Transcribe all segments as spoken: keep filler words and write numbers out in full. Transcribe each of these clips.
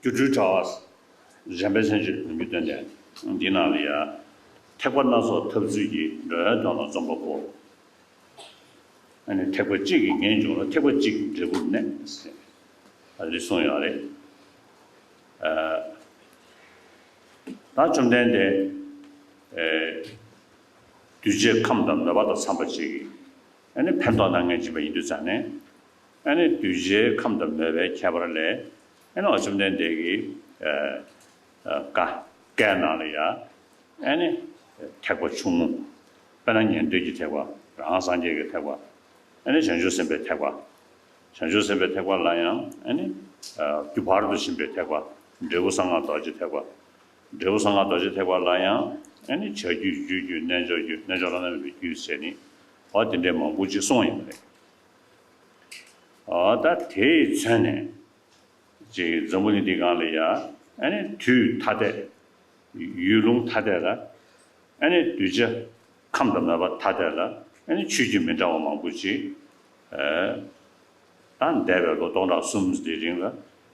སྒྱུ་འཕྲུལ་དྲ་བ་གཞན་ཕན་ཚན་ཆུང་ནུས་པའི་སྟོན་ལྡན། འདི་ནང་ལ་ཡ། ཐེག་པ་སྣ་ཚོགས་འཐབ་རྩོད་ཀྱི་འགྲོ་བའི་དོན་ལ་རྩོམ་པ་པོ། ཨ་ནི་ཐེག་པ་གཅིག་གི་ངེས་འབྱུང་ལ་ཐེག་པ་གཅིག་གི་འབྲས་བུར་གནས་ཟེར། ཨ་འདི་གསུངས་ཡོད་རེད། ཨ་ད་བཅོམ་ལྡན་འདས་ཨེ་གདུལ་བྱའི་ཁམས་དང་མོས་པ་དང་འཚམས་པ་ཅིག་གིས་ཨ་ནི་ཕན་ཐོགས་གནང་མཁན་ཅིག་ཡིན་དུས་ཙང་ནས། ཨ་ནི་གདུལ་བྱའི་ཁམས་དང་མོས་པའི་ཁྱད་པར་ལས། ཨ་ནི་བཅོམ་ལྡན་འདས་ཀྱིས་ཨ་ཨ་བཀའ་བཀའི་ནང་ལ་ཡ། ཨ་ནི་ཐེག་པ་ཆུང་ངུ། དཔེར་ན་ཉན་ཐོས་ཀྱི་ཐེག་པ། རང་སངས་རྒྱས་ཀྱི་ཐེག་པ། ཨ་ནི་བྱང་ཆུབ་སེམས་དཔའི་ཐེག་པ། བྱང་ཆུབ་སེམས་དཔའི་ཐེག་པ་ལ་ཡང་ཨ་ནི་ཨ་རྒྱུ་བར་དུ་ཕྱིན་པའི་ཐེག་པ། འབྲས་བུ་གསང་སྔགས་རྡོ་རྗེ་ཐེག་པ། འབྲས་བུ་གསང་སྔགས་རྡོ་རྗེ་ཐེག་པ་ལ་ཡང་ཨ་ནི་བྱ་རྒྱུད་རྒྱུད་རྒྱུད་རྣལ་འབྱོར་རྒྱུད། རྣལ་འབྱོར་བླ་ན་མེད་པའི་རྒྱུད་ཟེར་ནི། འོ་དེ་འདྲའི་མང་པོ་ཅིག་གསུངས་ཡོད་པ་རེད། འོ་ད་དེས་མཚོན་ནས། ཅིག་འཛམ་བུ་གླིང་འདི་སྒང་ལ་ཡ། ཨ་ནི་དུས་ཐ་དད། ཡུལ་ལུང་ཐ་དད་ལ། ཨ་ནི་གདུལ་བྱ་ཁམས་དང་མོས་པ་ཐ་དད་ལ། ཨ་ནི་ཆོས་བརྒྱུད་མི་འདྲ་བ་མང་པོ་ཅིག་ཨ་ད་འདས་པའི་ལོ་སྟོང་ཕྲག་གསུམ་དེའི་རིང་ལ་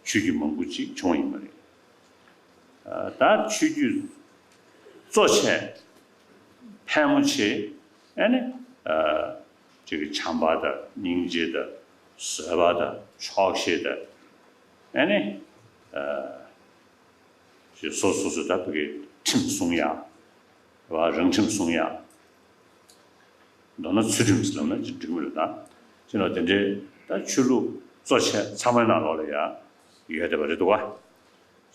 ཆོས་བརྒྱུད་མང་པོ་ཅིག་བྱུང་ཡིན་པ་རེད། ཨ་ད་ཆོས་བརྒྱུད་གཙོ་ཆེ་ཕལ་མོ་ཆེ་ཨ་ནི་ཨ་ཅིག་གི་བྱམས་པ་དང་སྙིང་རྗེ་དང་བཟོད་པ་དང་ཆོག་ཤེས་དང་། ཨ་ནི་ཨ་ཅིག་སོ་སོ་སོ་ད་བོད་ཀྱི་ཁྲིམས་སྲུང་ཡ། བ་རང་ཁྲིམས་སྲུང་ཡ། མདོར་ན་ཚུལ་ཁྲིམས་ལབ་ན་ཅིག་འགྲིག་མི་རེད་ད། ཅི་ལ་དེ་འདྲའི་ད་ཆོས་ལུགས་གཙོ་ཆེ་ཚང་མའི་ནང་ལོགས་ལ་ཡ་ཡོད་བསྡད་པ་རེད་འདུག་བ།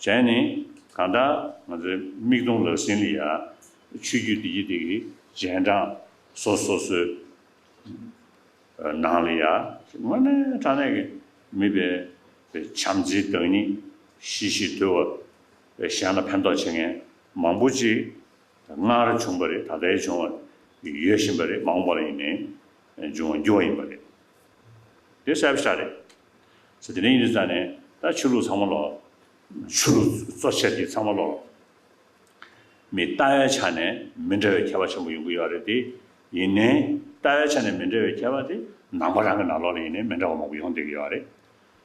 བྱས་ནས་གང་ལྟར་ང་ཚོའི་མིག་མཐོང་ལག་ཟིན་ལ་ཡ་ཆོས་བརྒྱུད་འདི་གི་འདི་གི་རྗེས་འབྲང་སོ་སོ་སོའི་ནང་ལ་ཡ་དངོས་གནས་དྲང་གནས་ཀྱི་མི་དཔེ་བྱམས་བརྩེའི་བདག་ཉིད། ཞི་ཞིང་དུལ་བ། གཞན་ལ་ཕན་ཐོགས་བྱེད་མཁན་མང་པོ་ཅིག་སྔར་བྱུང་བ་རེད། ད་ལྟའི་བྱུང་བ། ཡོད་བཞིན་པ་རེད། མ་འོངས་པ་ལ་ཡིན་ནའི་འབྱུང་བར་འགྱུར་བ་ཡིན་པ་རེད། དེ་གསལ་པོ་ཞིག་རེད། ཟེར་དེ་འདྲ་ཡིན་དུས་ཙང་ནས་ད་ཆོས་ལུགས་ཚང་མ་ལོག་ཆོས་ལུགས་གཙོ་ཆེར་གྱི་ཚང་མ་ལོག་མི་ལྟ་བའི་ཆ་ནས་མི་འདྲ་བའི་ཁྱད་པར་ཆེན་པོ་ཡོང་གི་ཡོད་རེད་དེ། ཡིན་ནའི་ལྟ་བའི་ཆ་ནས་མི་འདྲ་བའི་ཁྱད་པར་དེ་ནང་པ་རང་གི་ནང་ལོགས་ལ་ཡིན་ནའི་མི་འདྲ་བ་མང་པོ་ཡོང་བསྡད་ཀྱི་ཡོད་རེད།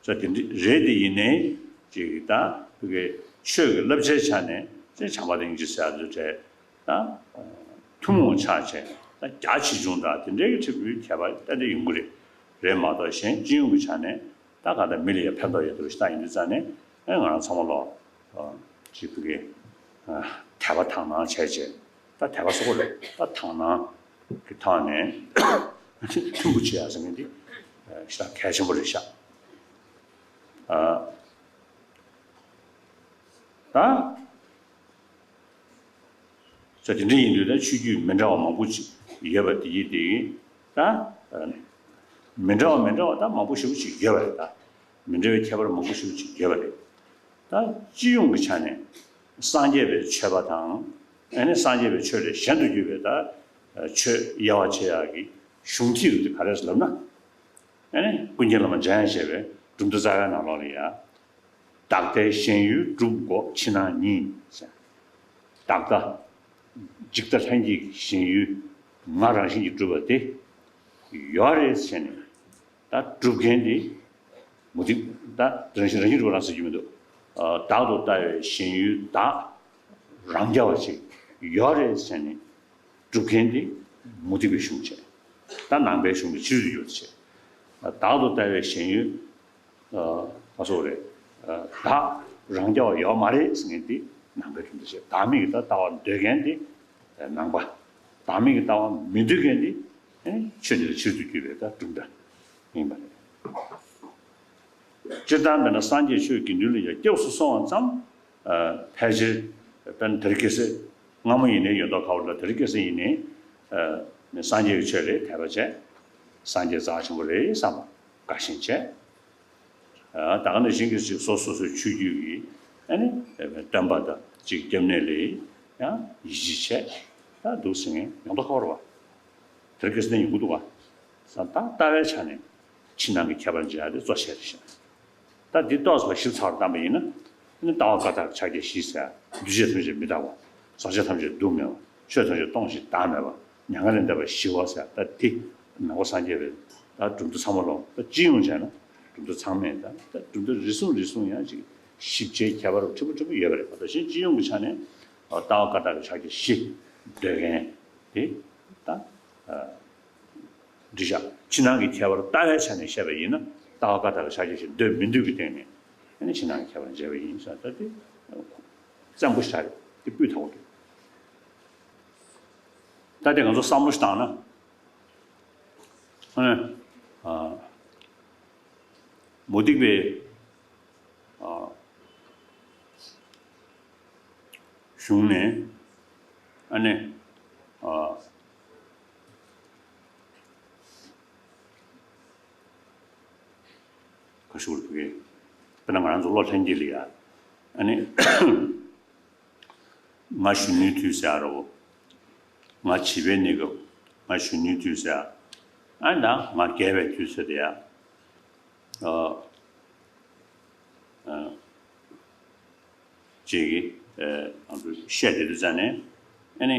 ས་དེ་འདྲ་རེད་དེ་ཡིན་ནའི་ཅིག་ད་བོད་ཀྱི་ཆོས་ཀྱི་བསླབ་བྱའི་ཆ་ནས་ཅིག་བྱམས་པ་དང་སྙིང་རྗེ་ཟེར་ཡ་ཚོ་གྲས་ད་ཐུན་མོང་ཆགས་བྱས་ད་རྒྱ་ཆེ་ཆུང་དང་དེ་འདྲའི་གི་ཁྲིད་པའི་ཁྱད་པར་ཏན་ཏན་ཡོང་གི་རེད། རེད་མ་གཏོགས་གཞན་སྤྱི་ཡོངས་ཀྱི་ཆ་ནས་ད་ག་ད་མི་ལ་ཡང་ཕན་ཐོགས་ཡོད་དུ་ཞིག་ད་ཡིན་དུས་ཙང་ནས་ཨེ་ང་རང་ཚང་མ་ལོག་ཅིག་བོད་ཀྱི་དད་པ་དག་སྣང་བྱས་བྱས་ད་དད་པ་སོགས་པ་རེད། ད་དག་སྣང་གི་ཐོག་ནས་མཐུན་པོ་བྱེད་ཡ་ཟེར་མཁན་འདི་ཞེ་དྲག་གལ་ཆེན་པོ་རེད་ཤག་ཨ་ད་ས་དེ་འདྲ་ཡིན་དུས་ད་ཆོས་བརྒྱུད་མི་འདྲ་བ་མང་པོ་ཅིག་ཡོད་པ་དེ་ཡིན་དེ་ད་མི་འདྲ་བ་མི་འདྲ་བ་ད་མང་པོ་ཞེ་པོ་ཅིག་ཡོད་པ་རེད། ད་མི་འདྲ་བའི་ཁྱད་པར་མང་པོ་ཞེ་པོ་ཅིག་ཡོད་པ་རེད། ད་སྤྱི་ཡོངས་ཀྱི་ཆ་ནས་སངས་རྒྱས་པའི་ཆོས་པ་དང་ཨ་ནི་སངས་རྒྱས་པའི་ཆོས་ལས་གཞན་དུ་གྱུར་པའི་ད་ཆོས་དབྱེ་བ་ཕྱེ་ཡག་གི་གཞུང་ཐིག་རུ་དེ་ག་རེ་ཟེར་ལབ་ན། ཨ་ནི་ཀུན་མཁྱེན་བླ་མ་འཇམ་དབྱངས་བཞད་པའི་གྲུབ་མཐའ་རྩ་བའི་ནང་ལོགས་ལ་ཡ། བདག་ལྟའི་ཞེན་ཡུལ་སྒྲུབ་འགོག་ཕྱི་ནང་གཉིས་ཟེར། བདག་ལྟ། འཇིག་ལྟ་ལྷན་སྐྱེས་ཀྱི་ཞེན་ཡུལ་ང་རང་བཞིན་གྱིས་གྲུབ་པ་དེ་ཡོད་རེད་ཟེར་ནས་ད་སྒྲུབ་མཁན་དེ་མུ་སྟེགས་ད་རང་བཞིན་རང་བཞིན་གྲུབ་པ་རང་ཟེར་རྒྱུ་མི་འདུག་བདག་ཏུ་ལྟ་བའི་ཞེན་ཡུལ་བདག་རང་རྐྱ་བ་ཅིག་ཡོད་རེད་ཟེར་ནས། སྒྲུབ་མཁན་དེ་མུ་སྟེགས་པའི་གཞུང་བྱས། ད་ནང་པའི་གཞུང་དེ་ཕྱི་རོལ་དུ་ཡོད་བྱས། བདག་ཏུ་ལྟ་བའི་ཞེན་ཡུལ། ཨ་སོགས་རེད། བདག་རང་རྐྱ་བ་ཡོད་མ་རེད་ཟེར་མཁན་དེ་ནང་པའི་གྲུབ་མཐའ་བྱས། བདག་མེད་ཀྱི་ད་ལྟ་བ་འདོད་མཁན་དེ་ནང་པ། བདག་མེད་ཀྱི་ལྟ་བ་མི་འདོད་མཁན་དེ་ཆོས་འདི་ལ་ཕྱིར་དུ་གྱུར་པའི་ད་གྲུབ་མཐའ་ཡིན་པ་རེད། སྤྱིར་བཏང་དཔེར་ན་སངས་རྒྱས་ཆོས་དགེ་འདུན་ལ་ཡང་སྐྱབས་སུ་སོང་བ་ཙམ། ཨ་ཕལ་ཆེར་དཔེར་ན་དེ་རིང་ཁ་སང་སྔ་མོ་ཡིན་ནའི་ཡོན་བདག་ཁ་བ་ལ་དེ་རིང་ཁ་སང་ཡིན་ནའི་ཨ་སངས་རྒྱས་ཀྱི་ཆོས་ལ་དད་པ་བྱས། སངས་རྒྱས་རྩ་ཆེན་པོ་རེད་བསམ་པ་དགའ་ཞེན་བྱས། ཨ་ད་ག་ནང་བཞིན་གྱི་ཅིག་སོ་སོ་སོའི་ཆོས་བརྒྱུད་ཀྱི་ཨ་ནི་སྟོན་པ་དང་ཅིག་སྐྱབས་གནས་ལ་ཡང་ཡིད་ཆེས་བྱས་ད་འདུག་ཟེར་མཁན་ཡོན་བདག་ཁ་བ་རེད་བ། དེ་རིང་ཁ་སང་ཡོང་གི་འདུག་བ། ས་ད་ལྟ་བའི་ཆ་ནས་ཕྱི་ནང་གི་ཁྱད་པར་འབྱེད་ཡ་དེ་གཙོ་ཆེ་རེད་ཤག་ད་འདི་ཏོག་ཙམ་ཞིབ་ཚགས་བཏང་པ་ཡིན་ན། ཨ་ནི་ལྟ་བ་ཀ་དག་ཕྱག་རྒྱ་བཞི་ཟེར། འདུས་བྱས་ཐམས་ཅད་མི་རྟག་པ། ཟག་བཅས་ཐམས་ཅད་སྡུག་བསྔལ་བ། ཆོས་ཐམས་ཅད་སྟོང་ཞིང་བདག་མེད་པ། མྱ་ངན་ལས་འདས་པ་ཞི་བ་ཟེར། ད་འདི་ནང་པ་སངས་རྒྱས་པའི་ད་གྲུབ་མཐའ་ཚང་མ་ལོ། ད་སྤྱི་ཡོངས་བྱས་ན་གྲུབ་མཐའ་ཚང་མས་ད་ད་གྲུབ་མཐའ་རེ་ཟུང་རེ་ཟུང་ཡང་ཅིག་ ཞིབ་ཆའི་ཁྱད་པར་ཕྲན་བུ་ཕྲན་བུ་ཡོད་པ་རེད། ད་ག་ནང་བཞིན་སྤྱི་ཡོངས་ཀྱི་ཆ་ནས་ལྟ་བ་བཀའ་རྟགས་ཀྱི་ཕྱག་རྒྱ་བཞི་འདོད་མཁན་དེ་ད། འགྲིག་ཤག་ཕྱི་ནང་གི་ཁྱད་པར་ལྟ་བའི་ཆ་ནས་བཤད་པ་ཡིན་ན། ལྟ་བ་བཀའ་རྟགས་ཀྱི་ཕྱག་རྒྱ་བཞི་འདོད་མི་འདོད་ཀྱི་སྟེང་ནས་ཨ་ནི་ཕྱི་ནང་གི་ཁྱད་པར་འབྱེད་པ་ཡིན་ཟེར། ད་དེ་བཙན་པོ་ཞིག་རེད། དེ་སྤུས་དག་པོ་འདུག་ད་དེ་ང་ཚོ་བསམ་བློ་ཞིག་བཏང་ན། ཨ་ནི་ཨ། མུ་སྟེགས་པའི་ཨ། གཞུང་ནས་ཨ་ནི་ཨ། ག་ཞུ་དགོས་རེད། དཔེར་ན་ང་རང་ཚོ་བློ་ལྷན་སྐྱེས་ལ་ཡ། ཨ་ནི་ང་གཞོན་ནུའི་དུས་ཟེར་ཡ་རོ། ང་བྱིས་པའི་གནས་སྐབས། ང་གཞོན་ནུའི་དུས་ཟེར་ཡ། ཨ་ནི་ད་ང་རྒས་པའི་དུས་ཟེར་དེ་ཡ། ཨ། ཨ། ཅིག་གིས་ཨ་ང་ཚོ་བཤད་བསྡད་དུས་ཙང་ནས་ཨ་ནི།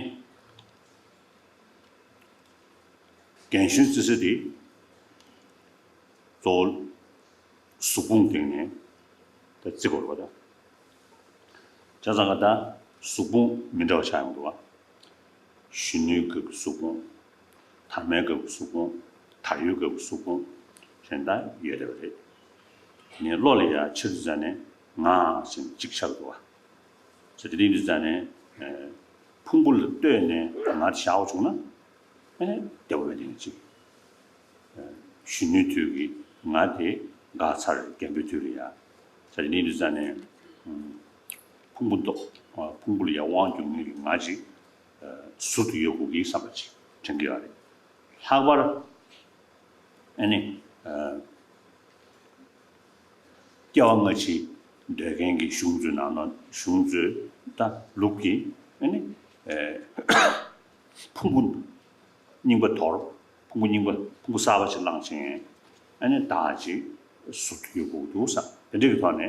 རྒན་གཞོན་བརྩི་ས་དེ་གཙོ་བོ་གཟུགས་ཕུང་སྟེང་ནས་ད་བརྩི་དགོས་རེད་པ། ད་བྱས་ཙང་ཀ་ད་གཟུགས་ཕུང་མི་འདྲ་བ་ཆགས་ཡོང་འདུག་བ། གཞོན་ནུའི་སྐབས་ཀྱི་གཟུགས་ཕུང་། དར་མའི་སྐབས་ཀྱི་གཟུགས་ཕུང་། དར་ཡོལ་སྐབས་ཀྱི་གཟུགས་ཕུང་གཞན་དག་ཡོད་བསྡད་པ་རེད། དེ་ནས་བློ་ལ་ཡ་ཆ་དུས་ཙང་ནས་ང་ཞེས་གཅིག་ཆགས་འདུག་བ། ཟེར་དེ་རིང་དུས་ཙང་ནས་ཕུང་པོ་ལ་ལྟོས་ནས་ང་དེ་བཞག་པ་བྱུང་ན། ཨ་ནི་བདེ་བ་མེད་དེ་གཅིག་གཞོན་ནུའི་དུས་ཀྱི་ང་དེ་འགག་ཚར། རྒན་པའི་དུས་ལ་ཡ། ཟེར་དེ་རིང་དུས་ཙང་ནས་ཕུང་པོ་འདོགས། ཕུང་པོ་ལ་ཡ་དབང་སྒྱུར་མཁན་གྱི་ང་ཅིག་ཟུར་དུ་ཡོད་དགོས་ཀྱི་བསམ་པ་ཅིག་དྲན་གྱི་ཡོད་རེད། ལྷག་པར་ཨ་ནི་ཨ། སྐྱེ་བ་སྔ་ཕྱི་འདོད་མཁན་གྱི་གཞུང་ཚོའི་ནང་ན། གཞུང་ཚོའི་ད་ལུགས་ཀྱིས་ཨ་ནི་ཨ། ཕུང་པོ་རྙིང་པ་དོར། ཕུང་པོ་རྙིང་པ། ཕུང་པོ་གསར་པ་ཞིག་བླངས་བྱས་ཨ་ནི་བདག་ཅིག་ཟུར་དུ་ཡོད་དགོས་འདུག་བསམ། དེ་འདྲ་གི་ཐོག་ནས་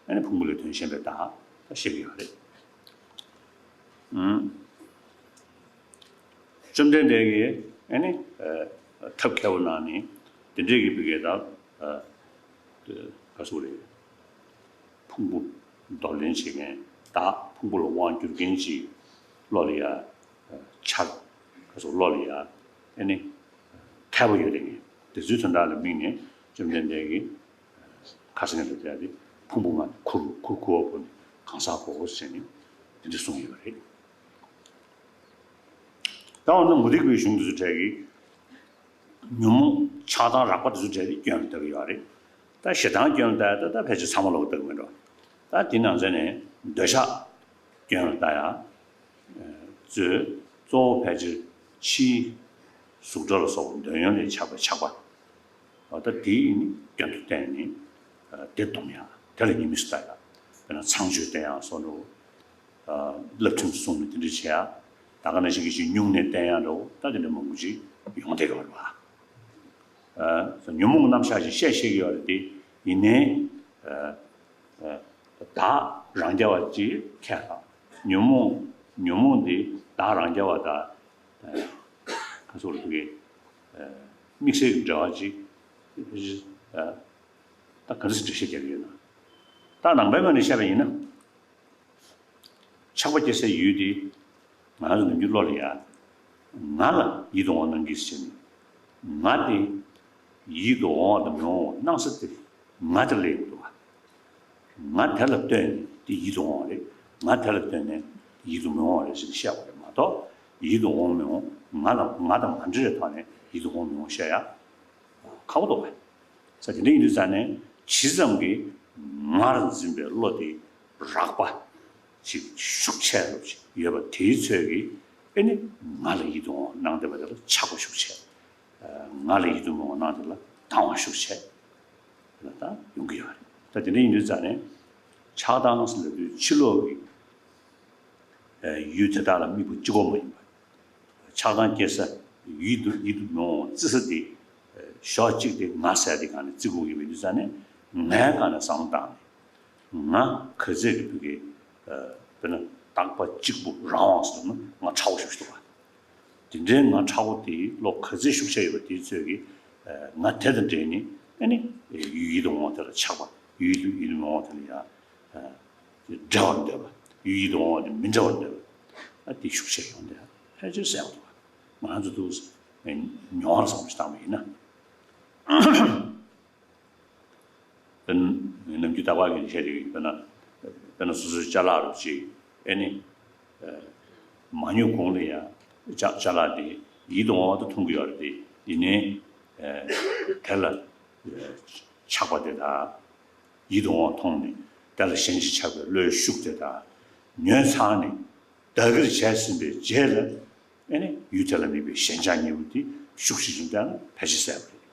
ཨ་ནི་ཕུང་པོ་ལས་དོན་གཞན་པའི་བདག་ད་བཤད་ཀྱི་ཡོད་རེད། ཨུམ། བཅོམ་ལྡན་འདས་ཀྱིས་ཨ་ནི་ཨ། ཐབས་མཁས་པོ་གནང་ནས་དེ་འདྲས་ཀྱི་བི་གའི་ད་ཨ། ག་སུ་རེད། ཕུང་པོ་འདོར་ལེན་བྱེད་མཁན་བདག་ཕུང་པོ་ལ་དབང་བསྒྱུར་མཁན་ཅིག་བློ་ལ་ཡ་འཆར། ག་སུ་བློ་ལ་ཡ་ཨ་ནི་མཁས་པོ་ཡོད་དེ་ངས་དེ་ཚོའི་དོན་དག་ལ་དམིགས་ནས་བཅོམ་ལྡན་འདས་ཀྱིས། ཁ་སང་ལ་བལྟས་ཏེ་ཕུང་པོ་ལྔ་ཁུར་ཁུར་ཁུར་བ་པོ་ནི་གང་ཟག་གོ་ཟེར་ནས་དེ་འདྲ་གསུངས་ཡོད་པ་རེད། ད་འོ་ན་མུ་སྟེགས་པའི་གཞུང་དེ་ཚོ་གྲས་ཀྱིས་ཉོན་མོངས་ཆགས་སྡང་རགས་པ་དེ་ཚོ་གྲས་ཀྱི་སྐྱོན་ལ་ལྟ་གི་ཡོད་རེད། ད་ཞེ་སྡང་སྐྱོན་ལ་ལྟ་ཡ་ད་ད་ཕལ་ཆེར་ཚང་མ་ལོག་ལྟ་གི་མེད་འགྲོ། ད་དེ་ནང་ཚན་ནས་འདོད་ཆགས་སྐྱོན་ལ་ལྟ་ཡ། གཙོས་གཙོ་བོ་ཕལ་ཆེར་ཕྱིའི་གཟུགས་སྒྲ་ལ་སོགས་པ་འདོད་ཡོན་ལས་ཆགས་པའི་ཆགས་པ། ད་དེ་ནི་སྐྱོན་དུ་བསྟན་ནས་དེ་སྡོམ་ཡ། དེ་ལ་གཉིས་མེད་སུ་ལྟ་ཡ། དཔེར་ན་ཚངས་སྤྱོད་བསྟན་ཡ་སོགས་འགྲོ། བསླབ་ཁྲིམས་བསྲུང་ནས་དེ་འདྲ་བྱེད་ཡ། ད་ག་ནང་བཞིན་གྱི་ཅིག་སྨྱུང་གནས་བསྟན་ཡ་འགྲོ། ད་དེ་འདྲ་མང་པོ་ཅིག་ཡོང་བསྡད་ཡོད་རེད་བ། ཉོན་མོངས་རྣམ་གཞག་ཅིག་བཤད་ཤེས་ཀྱི་ཡོད་རེད་དེ། ཡིན་ནའི། བདག་རང་རྐྱ་བ་ཅིག་ཁས་ལེན། ཉོན་མོངས་ཉོན་མོངས་འདི་བདག་རང་རྐྱ་བ་དང་། ག་སོགས་ལ་ཕུག་གི་དམིགས་བསལ་གྱི་འབྲེལ་བ་ཅིག་ད་ག་འདྲ་སེ་འགྲེལ་བཤད་རྒྱག་གི་ཡོད་ན། ད་ནང་པའི་ངོས་ནས་བཤད་པ་ཡིན་ན། ཆགས་པ་སྐྱེ་སའི་ཡུལ་དེ་ང་རང་ཚོ་ནམ་རྒྱུན་བློ་ལ་ཡ། ང་ལ་ཡིད་དུ་འོང་བ་གནང་གིས་ཟེར་ནས། ང་དེ་ཡིད་དུ་འོང་བ་དང་མི་འོང་བ་གནང་ས་དེ་ང་དེ་ལ་ཡོད་འདུག་བ། ང་དེ་ལ་ལྟོས་ནས་དེ་ཡིད་དུ་འོང་བ་རེད། ང་དེ་ལ་ལྟོས་ནས་ཡིད་དུ་མི་འོང་བ་རེད་ཟེར་ནས་བཤད་པ་རེད་མ་གཏོགས། ཡིད་དུ་འོང་མི་འོང་། ང་ལ་ང་དང་མ་འདྲེས་པའི་ཐོག་ནས་ཡིད་དུ་འོང་མི་འོང་བཤད་ཡ་ཁག་པོ་འདུག་བ། ས་དེ་འདྲ་ཡིན་དུས་ཙང་ནས་ཇི་ཙམ་གྱིས་ང་ལ་འཛིན་པའི་བློ་དེ་རགས་པ་ཅིག་ཤུགས་ཆེ་རུ་ཅིག་ཡོད་པ་དེའི་ཚོད་ཀྱིས་ཨེ་ནི་ང་ལ་ཡིད་དུ་འོང་གནང་བསྡད་པ་དེ་ལ་ཆགས་པ་ཤུགས་ཆེ། ང་ལ་ཡིད་དུ་མི་འོང་གནང་དེ་ལ་སྡང་བ་ཤུགས་ཆེ་ལ་ད་ཡོང་གི་ཡོད་རེད། ད་དེ་འདྲ་ཡིན་དུས་ཙང་ནས་ཆགས་སྡང་ཟེར་ལབ་དུས་ཕྱི་ལོགས་ཀྱི་ཡུལ་དེ་དག་ལ་དམིགས་པ་གཅིག་པོ་མ་ཡིན་པ། ཆགས་སྡང་སྐྱེ་ས་ཡིད་དུ་ཡིད་དུ་མི་འོང་བརྩི་ས་དེ་ཕྱོགས་གཅིག་དེ་ང་ཟེར་དེ་སྒང་ནས་བརྩི་དགོས་ཀྱི་མེད་དུས་ཙང་ནས་ངའི་སྒང་ནས་བསམ་བློ་བཏང་ནས། ང་ག་ཚད་ཀྱི་བུ་གའི་དཔེར་ན་རྟག་པ་གཅིག་པུ་རང་དབང་ཟེར་ན་ང་ཁྲ་བོ་ཞིག་འདུག་བ། དེ་འདྲའི་ང་ཁྲ་བོ་དེའི་བློ་ག་ཚད་ཤུགས་ཆེ་ཡོད་པ་དེའི་ཚོད་ཀྱིས་ང་དེ་དང་འབྲེལ་ནས་ཨ་ནི་ཡུལ་ཡིད་དུ་འོང་བ་དེ་ལ་ཆགས་པ། ཡུལ་ཡིད་དུ་མི་འོང་བ་དེ་ལ་ཡ་ འདྲ་བར་འདོད་པ། ཡུལ་ཡིད་དུ་འོང་བ་དེ་མི་འདྲ་བར་འདོད་པ། ཨ་དེ་ཤུགས་ཆེར་ཡོང་དེ་ཕལ་ཆེར་གསལ་བ་འདུག་ང་རང་ཚོ་འདུག་མྱོང་བར་བསམ་བློ་ཞིག་བཏང་བ་ཡིན་ན། དཔེར་ན་ནམ་རྒྱུན་རྟག་པར་གྱི་བཤད་དེ་དཔེར་ན་དཔེར་ན་སོ་སོའི་ཅ་ལག་རུ་ཅིག་ཨེ་ནི་མ་ཉོ་གོང་ལ་ཡང་ཅ་ཅ་ལག་དེ་ཡིད་དུ་འོང་བ་དང་མཐོང་གི་ཡོད་རེད་དེ། ཡིན་ནའི་དེ་ལ་ཆགས་པ་དེ་དག་ཡིད་དུ་འོང་བ་མཐོང་ནས་དེ་ལ་ཞེན་ཅིང་ཆགས་པའི་བློའི་ཤུགས་དེ་དག་ཉོས་ཚར་ནས་བདག་གིར་བྱས་ཟིན་པའི་རྗེས་ལ་ཨེ་ནི་ཡུལ་དེ་ལ་དམིགས་པའི་ཞེན་ཆགས་གཉིས་པོ་དེ་ཤུགས་ཆེ་ཆུང་བལྟས་ན་ཕལ་ཆེར་གསལ་པོ་རེད།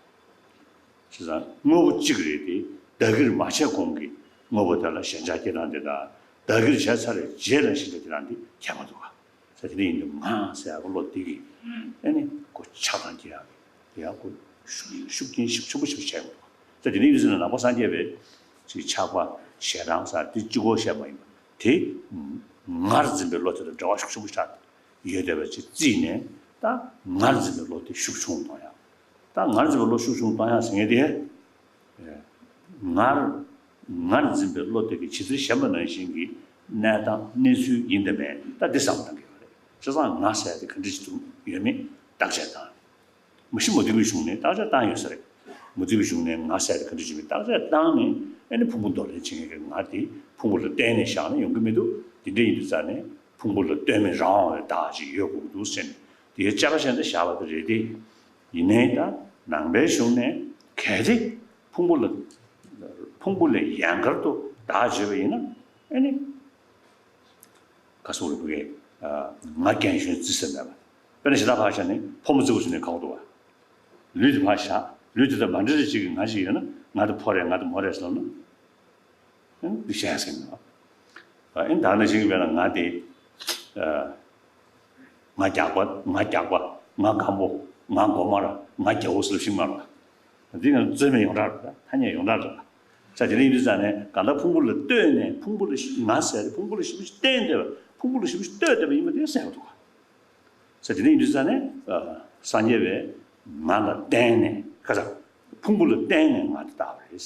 བྱས་ཙང་དངོས་པོ་གཅིག་རེད་དེ། བདག་གིར་མ་བྱས་གོང་གི་དངོས་པོ་དེ་ལ་ཞེན་ཆགས་སྐྱེ་སྟངས་དེ་དང་། བདག་གིར་བྱས་ཚར་བའི་རྗེས་ལ་ཞེན་ཆགས་སྐྱེ་སྟངས་དེ་ཁྱད་པར་འདུག་ག་ས་དེ་འདྲ་ཡིན་དུས་ང་ཟེར་ཡག་གི་བློ་དེ་གིས་ཨེ་ནི་ཁོ་ཆགས་སྡང་སྐྱེ་ཡག་གི་དེ་ཡག་ཁོ་ཤུགས་ཤུགས་རྐྱེན་ཤུགས་ཆེན་པོ་ཞིག་བྱས་ཡོང་འདུག་ས་དེ་འདྲ་ཡིན་ཟེར་ན་ནང་པ་སངས་རྒྱས་པའི་ཅིག་ཆགས་པ་ཞེ་སྡང་ཟེར་དེ་གཅིག་པོ་བཤད་པ་ཡིན་པ་དེ། ངར་འཛིན་པའི་བློ་དེ་དང་འབྲེལ་བ་ཤུགས་ཆེན་པོ་ཆགས་ཡོད་བསྡད་པ་ཅིག་བརྩིས་ནས་ད་ངར་འཛིན་པའི་བློ་དེ་ཤུགས་ཆུང་གཏོང་ཡག་ད་ངར་འཛིན་པའི་བློ་ཤུགས་ཆུང་གཏོང་ཡག་ཟེར་མཁན་དེ། ངར་ངར་འཛིན་པའི་བློ་དེ་གི་ཇི་ལྟར་ཞེན་པ་ནང་བཞིན་གྱི་གནས་སྟངས་གནས་ཚུལ་ཡིན་དང་མེད་ད་འདི་བསམ་བློ་གཏང་གི་ཡོད་རེད། བྱས་ཙང་ང་ཟེར་དེ་ག་འདྲ་ཞིག་འདུག་ཡོད་མེད་བརྟག་དཔྱད་བཏང་། མ་གཞི་མུ་སྟེགས་པའི་གཞུང་ནས་བརྟག་དཔྱད་བཏང་ཡོད་ས་རེད། མུ་སྟེགས་པའི་གཞུང་ནས་ང་ཟེར་དེ་ག་འདྲ་ཞིག་མིན་བརྟག་དཔྱད་བཏང་ནས་ཨ་ནི་ཕུང་པོ་འདོར་ལེན་བྱེད་མཁན་གྱི་ང་དེ་ཕུང་པོ་ལ་བརྟེན་ནས་བཞག་ན་ཡོང་གི་མི་འདུག་དེ་འདྲ་ཡིན་དུས་ཙང་ནས་ཕུང་པོ་ལ་ལྟོས་མེད་རང་དབང་བའི་བདག་ཅིག་ཡོད་དགོས་ཀྱི་འདུག་ཟེར་ནས་དེའི་དཔྱད་པ་བྱས་ནས་བཞག་པ་དེ་རེད་དེ། ཡིན་ནའི་ད་ནང་པའི་གཞུང་ནས་གལ་ཏེ་ཕུང་པོ་ལ་ཕུང་པོ་ལས་ཡན་གར་དུ་བདག་བརྗོད་པ་ཡིན་ན་ཨ་ནི་ག་སོགས་རིགས་པའི་ང་རྒན་གཞོན་བརྩི་ས་མེད་པ། དཔེར་ན་ཞེ་དྲག་ཕར་བཞག་ནས་ཕོ་མོ་བརྩི་བ་བྱས་ནས་ག་བ་འདུག་བ། ལུས་དེ་ཕར་བཞག་ལུས་དེ་དང་མ་འདྲ་རེ་ཅིག་གི་ང་ཞིག་ཡོད་ན་ང་དེ་ཕོ་རེད་ང་དེ་མོ་རེད་ཟེར་ལབ་ན། ཨང་འདི་བཤད་ཟིན་ནོ། ཨིན་ད་ནི་ཞིག་བས་ན་ང་དེ། ང་རྒྱགས་པ་ང་རྒྱགས་པ་ང་སྒམ་པོ་ང་སྒོ་དམར་ང་རྒྱལ་པོ་ཟེར་ཞིག་མ་རོ། འདི་ང་རྩོད་མེད་ཡོངས་གྲགས་རེད་ཐ་སྙད་ཡོངས་གྲགས་རེད། ས་དེ་ནས་ཡིན་དུས་ཙང་ནས་གང་ལྟར་ཕུང་པོ་ལ་ལྟོས་ནས་ཕུང་པོ་ལ་ང་ཟེར་ཏེ་ཕུང་པོ་ལ་ཞིབ་ཞིབ་བསྟན་བསྡད་པ་ཕུང་པོ་ལ་ཞིབ་ཞིབ་ལྟོས་བསྡད་པ་ཡིན་པ་དེ་གསལ་པོ་འདུག་ས་དེ་ནས་ཡིན་དུས་ཙང་ནས་སངས་རྒྱས་པས་ང་ལ་བརྟེན་ནས་ཁ་ཚ་ཕུང་པོ་ལ་བརྟེན་ནས་ང་དེ་བཏགས་པ་རེད།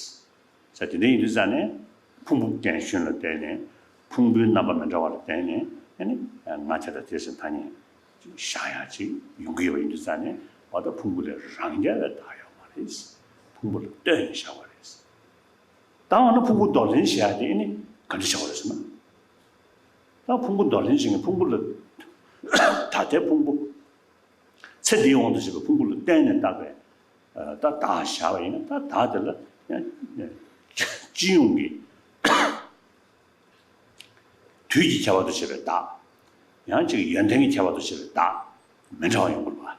ས་དེ་འདྲ་ཡིན་དུས་ཙང་ནས་ཕུང་པོ་རྒན་གཞོན་ལ་བརྟེན་ནས་ཕུང་པོའི་རྣམ་པ་མི་འདྲ་བ་ལ་བརྟེན་ནས་ཨ་ནི་ང་དེ་དང་དེ་ཟེར་ཐ་སྙད་བཞག་ཡག་ཅིག་ཡོང་གི་ཡོད་པ་ཡིན་དུས་ཙང་ནས་འོ་ད་ཕུང་པོ་ལས་རང་རྒྱལ་བའི་བདག་ཡོད་མ་རེད། ཕུང་པོ་ལ་ལྟོས་ནས་བཞག་པ་རེད། ད་འོ་ན་ཕུང་པོ་འདོར་ལེན་བྱེད་ཡག་དེ་ཨ་ནི་ག་འདྲ་བྱ་བ་རེད་ཟེར་ན། ད་ཕུང་པོ་འདོར་ལེན་བྱེད་མཁན་ཕུང་པོ་ལ་ད་ལྟའི་ཕུང་པོ། ཚེ་འདིའི་དབང་དུ་བྱས་པའི་ཕུང་པོ་ལ་བརྟེན་ནས་བཏགས་པའི་ད་བདག་བཞག་པ་ཡིན་ན་ད་བདག་དེ་ལ་ཡང་སྤྱི་ཡོངས་ཀྱི་དུས་ཀྱི་ཁྱད་པར་དུ་བྱས་པའི་བདག་ཡང་ཅིག་ཡོན་ཏན་གྱི་ཁྱད་པར་དུ་བྱས་པའི་བདག་མི་འདྲ་བ་ཡོང་དགོས་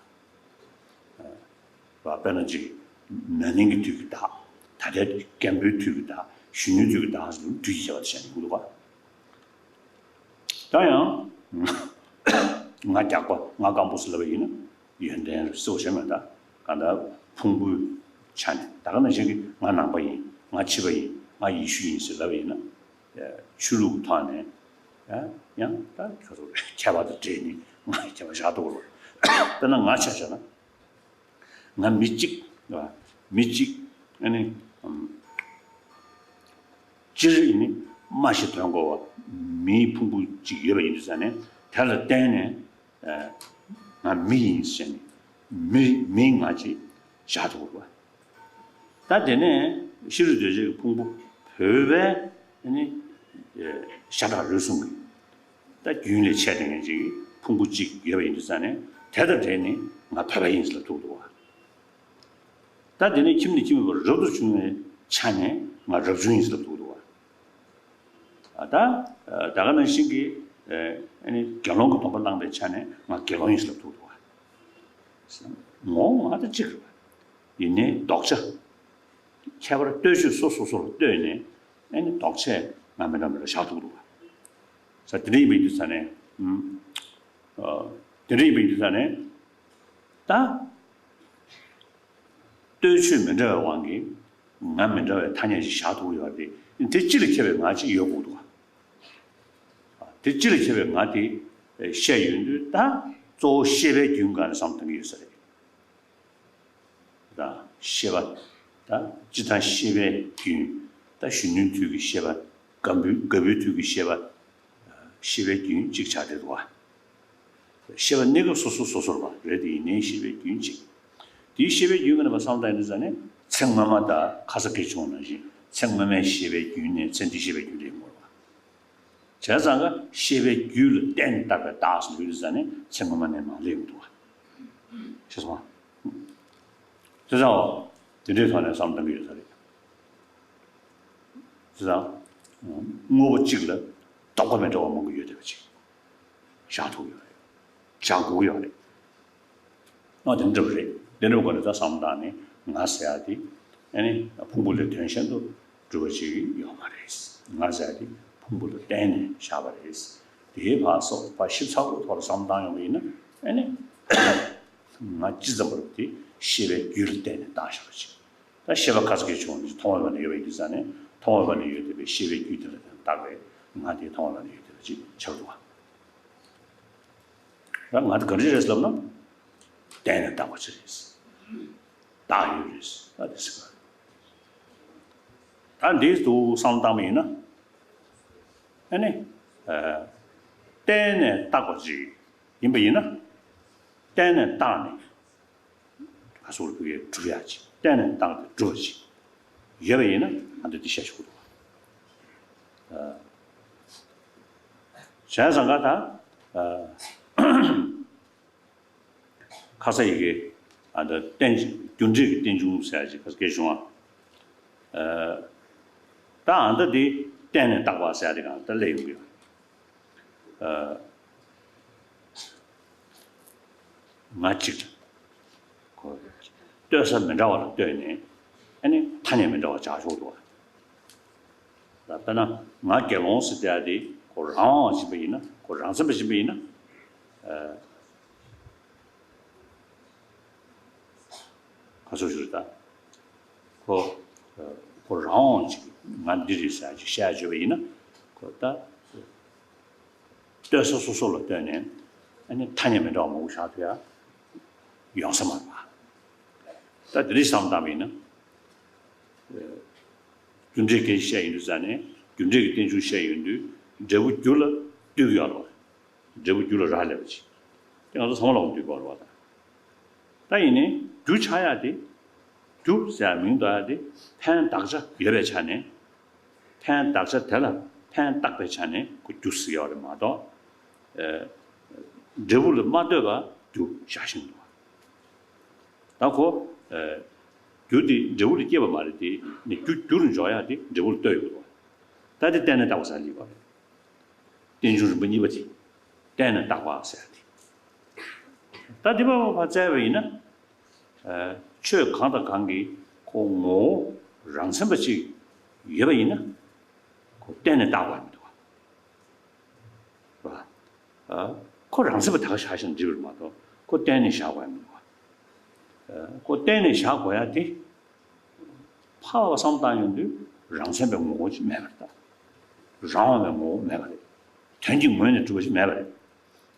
པ། དཔེར་ན་ཅིག་ན་ནིང་གི་དུས་ཀྱི་བདག་ད་ལྟའི་སྐམ་པོའི་དུས་ཀྱི་བདག་གཞོན་ནུའི་དུས་ཀྱི་བདག་ཟེར་དུས་ཀྱི་ཁྱད་པར་དུ་བྱས་ནས་ཡོང་གི་འདུག་པ། ད་ཡང་ང་རྒྱགས་པ་ང་སྐམ་པོ་ཟེར་ལབ་པ་ཡིན་ན་ཡོན་ཏན་གཙོ་བོ་བྱས་མེད་ད། གང་ལྟར་ཕུང་པོའི་ཆ་ནས་ད་ག་ནང་བཞིན་གྱི་ང་ནང་པ་ཡིན་ང་ཕྱི་པ་ཡིན་ང་ཡེ་ཤུ་ཡིན་ཟེར་ལབ་པ་ཡིན་ན་ཆོས་ལུགས་ཀྱི་ཐོག་ནས་ཡང་ད་ཁྱོད་ཚོ་ཁྱད་པར་དུ་འདྲེས་ནས་ང་ཡི་ཁྱད་པར་བཞག་ཐུབ་རོགས། དཔེར་ན་ང་ཆ་བཞག་ན། ང་མི་གཅིག་མི་གཅིག་ཨ་ནི་སྤྱིར་ནི་རྨ་ཞིག་ཐོན་དགོས་པ་མིའི་ཕུང་པོ་གཅིག་ཡོད་པ་ཡིན་དུས་ཙང་ནས་དེ་ལ་བརྟེན་ནས་ང་མི་ཡིན་ཟེར་ནས་མི་མིའི་ང་ཅིག་བཞག་ཐུབ་དགོས་པ། ད་དེ་ནས་ཤེས་རིག་གདོས་བཅས་ཀྱི་ཕུང་པོ་བོད་པའི་ཨ་ནི་ཤ་ཁྲག་རུས་གསུམ་གྱི། ད་རྒྱུན་ལས་ཆད་དེ་ངན་ཅིག་ཕུང་པོ་གཅིག་ཡོད་པ་ཡིན་དུས་ཙང་ནས་དེ་དང་འབྲེལ་ནས་ང་བོད་པ་ཡིན་ཟེར་ལབ་ཐུབ་འདུག་བ། ད་དེ་ནས་ཁྱིམ་ནས་ཁྱིམ་མེད་པར་རབ་ཏུ་བྱུང་བའི་ཆ་ནས་ང་རབ་བྱུང་ཡིན་ཟེར་ལབ་ཐུབ་འདུག་བ། ད་ད་ག་ནང་བཞིན་གྱི་ཨ་ནི་དགེ་སློང་གི་སྡོམ་པ་བླངས་པའི་ཆ་ནས་ང་དགེ་སློང་ཡིན་ཟེར་ལབ་ཐུབ་འདུག་བ། ངོ་བོ་ང་དང་གཅིག་རེད་བ། ཡིན་ནའི་ལྡོག་ཆ། ཁྱད་པར་ལྟོས་ཆོས་སོ་སོ་སོ་ལ་ལྟོས་ནས་ཨ་ནི་ལྡོག་ཆས་ང་མི་འདྲ་མི་འདྲ་བཞག་ཐུབ་འདུག་བ། ས་དེ་འདྲ་ཡིན་པ་ཡིན་དུས་ཙང་ནས། ཨུམ། ཨ། དེ་འདྲ་ཡིན་པ་ཡིན་དུས་ཙང་ནས། ད། ལྟོས་ཆོས་མི་འདྲ་བའི་དབང་གིས་ང་མི་འདྲ་བའི་ཐ་སྙད་ཅིག་བཞག་ཐུབ་ཀྱི་ཡོད་རེད་དེ་དེ་སྤྱི་ལ་ཁྱབ་པའི་ང་ཅིག་ཡོད་དགོས་འདུག་བ། དེ་སྤྱི་ལ་ཁྱབ་པའི་ང་དེ་བཤད་ཡོང་དུས་ད་གཙོ་བོ་ཤེས་པའི་རྒྱུན་སྒང་ནས་བསམ་བློ་གཏོང་གི་ཡོད་ས་རེད། དང་ཤེས་པ། ད་སྤྱི་དང་ཤེས་པའི་རྒྱུན། ད་གཞོན་ནུའི་དུས་ཀྱི་ཤེས་པ་ སྒམ་པོའི་སྒམ་པོའི་དུས་ཀྱི་ཤེས་པ། ཤེས་པའི་རྒྱུན་གཅིག་ཆགས་བསྡད་འདུག་བ། ཤེས་པ་གནས་སྐབས་སོ་སོ་སོ་སོར་བ་རེད་དེ། ཡིན་ནའི་ཤེས་པའི་རྒྱུན་གཅིག་དེའི་ཤེས་པའི་རྒྱུན་གྱི་ནང་ནས་བསམ་བློ་བཏང་ཡིན་དུས་ཙང་ནས་ཚེ་སྔོན་མ་དང་ཁ་སང་སྐད་ཆ་བྱུང་བ་ནང་བཞིན་ཚེ་སྔོན་མའི་ཤེས་པའི་རྒྱུན་ནས་ཚེ་འདིའི་ཤེས་པའི་རྒྱུན་དེ་ཡིན་དགོས་རེད་བ། བྱས་ཙང་ཀ་ཤེས་པའི་རྒྱུད་ལ་གཏན་ནས་བཏགས་པའི་རྟགས་སུ་ཡོད་དུས་ཙང་ནས་ཚེ་སྔོན་མ་ནས་མར་སླེབས་མི་འདུག་བ། ཤེས་སོང་ང་། བྱས་ཙང་འོ། དེ་འདྲའི་ཐོག་ནས་བསམ་བློ་གཏང་གི་ཡོད་ས་རེད། བྱས་ཙང་། དངོས་པོ་གཅིག་ལ་རྟོག་པ་མི་འདྲ་བ་མང་པོ་ཡོད་བསྡད་པ་ཅིག་བཞག་ཐུབ་ཀྱི་ཡོད་རེད། བཞག་དགོས་ཀྱི་ཡོད་རེད། ཨ་དེ་འདྲ་པོ་རེད། དེ་འདྲ་པོ་སྒོ་ནས་ད་བསམ་བློ་བཏང་ནས་ང་ཟེར་ཡ་དེ་ཨ་ནི་ཕུང་པོ་ལས་དོན་གཞན་དུ་གྲུབ་པ་ཅིག་ཡོད་མ་རེད། ང་ཟེར་ཡ་དེ་ཕུང་པོ་ལ་བརྟེན་ནས་བཞག་པ་རེད། དེའི་བར་སོགས་པ་ཞིབ་ཚགས་པོའི་ཐོག་ལ་བསམ་བློ་བཏང་ཡོང་བ་ཡིན་ན་ཨ་ནི་ང་ཅི་ཙམ་པ་རུ་དེ་ཤེས་པའི་རྒྱུད་ལ་བརྟེན་ནས་བཏགས་བཞག་པ་ཅིག་ད་ཤེས་པ་ཁ་ཚ་གི་བྱུང་ནས་མཐོང་བའི་བར་ན་ཡོད་པ་ཡིན་དུས་ཙང་ནས་མཐོང་བའི་བར་ན་ཡོད་བསྡད་པའི་ཤེས་པའི་རྒྱུད་དེ་ལ་བརྟེན་ནས་བཏགས་པའི་ང་དེ་མཐོང་བའི་བར་ན་ཡོད་བསྡད་པ་ཅིག་ཆགས་འདུག་བ། ད་ང་དེ་ག་འདྲ་རེད་ལབ་ན། བརྟེན་ནས་བཏགས་པ་ཅིག་རེད། བཏགས་ཡོད་རེད། ད་དེ་ཟེར་བ། ད་འདི་དུ་བསམ་བློ་བཏང་བ་ཡིན་ན། ཨ་ནི། ཨ། བརྟེན་ནས་བཏགས་པ་ཅིག་ཡིན་པ་ཡིན་ན། བརྟེན་ནས་བཏགས་ནས། ང་ཚོ་བོད་སྐད་གྲུབ་ཡག་ཅིག་བརྟེན་ནས་བཏགས་ཏེ་གྲུབ་པ་ཅིག་ཡོད་པ་ཡིན་ན་ང་ཚོ་འདི་བཤད་ཆོག་གི་འདུག་ཨ། བྱས་ཙང་ཀ་ད། ཨ། ཁ་ས་ཡི་གེ་ཨ་ད་རྟེན་རྒྱུ་འབྲས་ཀྱི་རྟེན་འབྱུང་ཟེར་ཡག་ཅིག་ཁ་ས་སྐད་བྱུང་བ། ཨ། ད་ཨ་ད་འདི་བརྟེན་ནས་བཏགས་པ་ཟེར་ཡག་དེ་གང་ད་སླེབས་ཡོང་གི་ཡོད། ཨ། ང་གཅིག་ཁོ་ལྟོས་ས་མི་འདྲ་བ་ལ་ལྟོས་ནས་ཨ་ནི་ཐ་སྙད་མི་འདྲ་བ་སྦྱར་ཆོག་འདུག་བ། ད་དཔེར་ན་ང་དགེ་སློང་ཟེར་བསྡད་ཡ་དེ་ཁོ་རང་དབང་བ་ཡིན་པ་ཡིན་ན་ཁོ་རང་མཚན་པ་ཡིན་པ་ཡིན་ན། ཨ། ག་ཚོད་ཞུ་རེད་ད། ཁོ། ཁོ་རང་དབང་ཅིག་ང་འདི་རེད་ཟེར་ཅིག་བཤད་བརྗོད་པ་ཡིན་ན་ཁོ་ད། ལྟོས་ས་སོ་སོ་ལ་ལྟོས་ནས་ཨ་ནི་ཐ་སྙད་མི་འདྲ་བ་མང་པོ་བཞག་ཐུབ་ཡ་ཡོང་ས་མ་རེད་པ། ད་འདི་རེད་བསམ་བཏང་བ་ཡིན་ན། རྒྱུ་འབྲས་སྐད་ཆ་བཤད་ཡིན་དུས་ཙང་ནས་རྒྱུ་འབྲས་ཀྱི་རྟེན་འབྱུང་བཤད་ཡོང་དུས་འབྲས་བུ་རྒྱུ་ལ་ལྟོས་ཀྱི་ཡོད་རེད་པ། འབྲས་བུ་རྒྱུ་ལ་རག་ལས་པ་ཅིག་དེ་ང་ཚོ་ཚང་མ་ལ་འོང་དུས་གོ་རེད་པ་ད། ད་ཡིན་ནའི་རྒྱུ་ཆགས་ཡག་དེ། རྒྱུ་ཟེར་ཡག་མིང་འདོགས་ཡག་དེ་ཕན་བཏགས་བྱ་ཡོད་པའི་ཆ་ནས། ཕན་བཏགས་བྱ་དེ་ལ་ཕན་བཏགས་པའི་ཆ་ནས་ཁོ་རྒྱུ་ཟེར་ཡོད་རེད་མ་གཏོགས། ཨེ། འབྲས་བུ་ལ་མ་ལྟོས་པར་རྒྱུ་བཞག་བཞིན་འདུག་ད་ཁོ། ཨེ། རྒྱུ་དེ་འབྲས་བུ་ལ་སྐྱེས་པ་མ་རེད་དེ་ནི་རྒྱུ་རྒྱུ་རུ་འཇོག་ཡག་དེ་འབྲས་བུ་ལ་ལྟོས་ཡོད་འདུག་ད་དེ་བརྟེན་ནས་བཏགས་པ་ཟེར་ལེགས་པ་རེད། རྟེན་འབྱུང་རིམ་པ་གཉིས་པ་དེ། བརྟེན་ནས་བཏགས་པ་ཟེར་ཏེ། ད་འདི་པ་བ་བཙལ་བ་ཡིན་ན། ཨ། ཆོས་གང་དང་གང་གི་ཁོ་ངོ་བོ་རང་མཚན་པ་ཅིག་ཡོད་པ་ཡིན་ན། ཁོ་བརྟེན་ནས་བཏགས་པ་མི་འདུག་བ། ཨ། ཁོ་རང་མཚན་པ་ད་ག་བཞག་བཞག་འགྲིག་པ་རེད་མ་གཏོགས་ཁོ་བརྟེན་ནས་བཞག་དགོས་ཡ་མི་འདུག་བ། ཨ། ཁོ་བརྟེན་ནས་བཞག་དགོས་ཡ་དེ། ཕར་བསམ་བཏང་ཡོང་དུས་རང་མཚན་པའི་ངོ་བོ་ཅིག་མེད་པ་རེད་ད། རང་དབང་བའི་ངོ་བོ་མེད་པ་རེད། དོན་གྱི་ངོས་ནས་གྲུབ་པ་ཅིག་མེད་པ་རེད།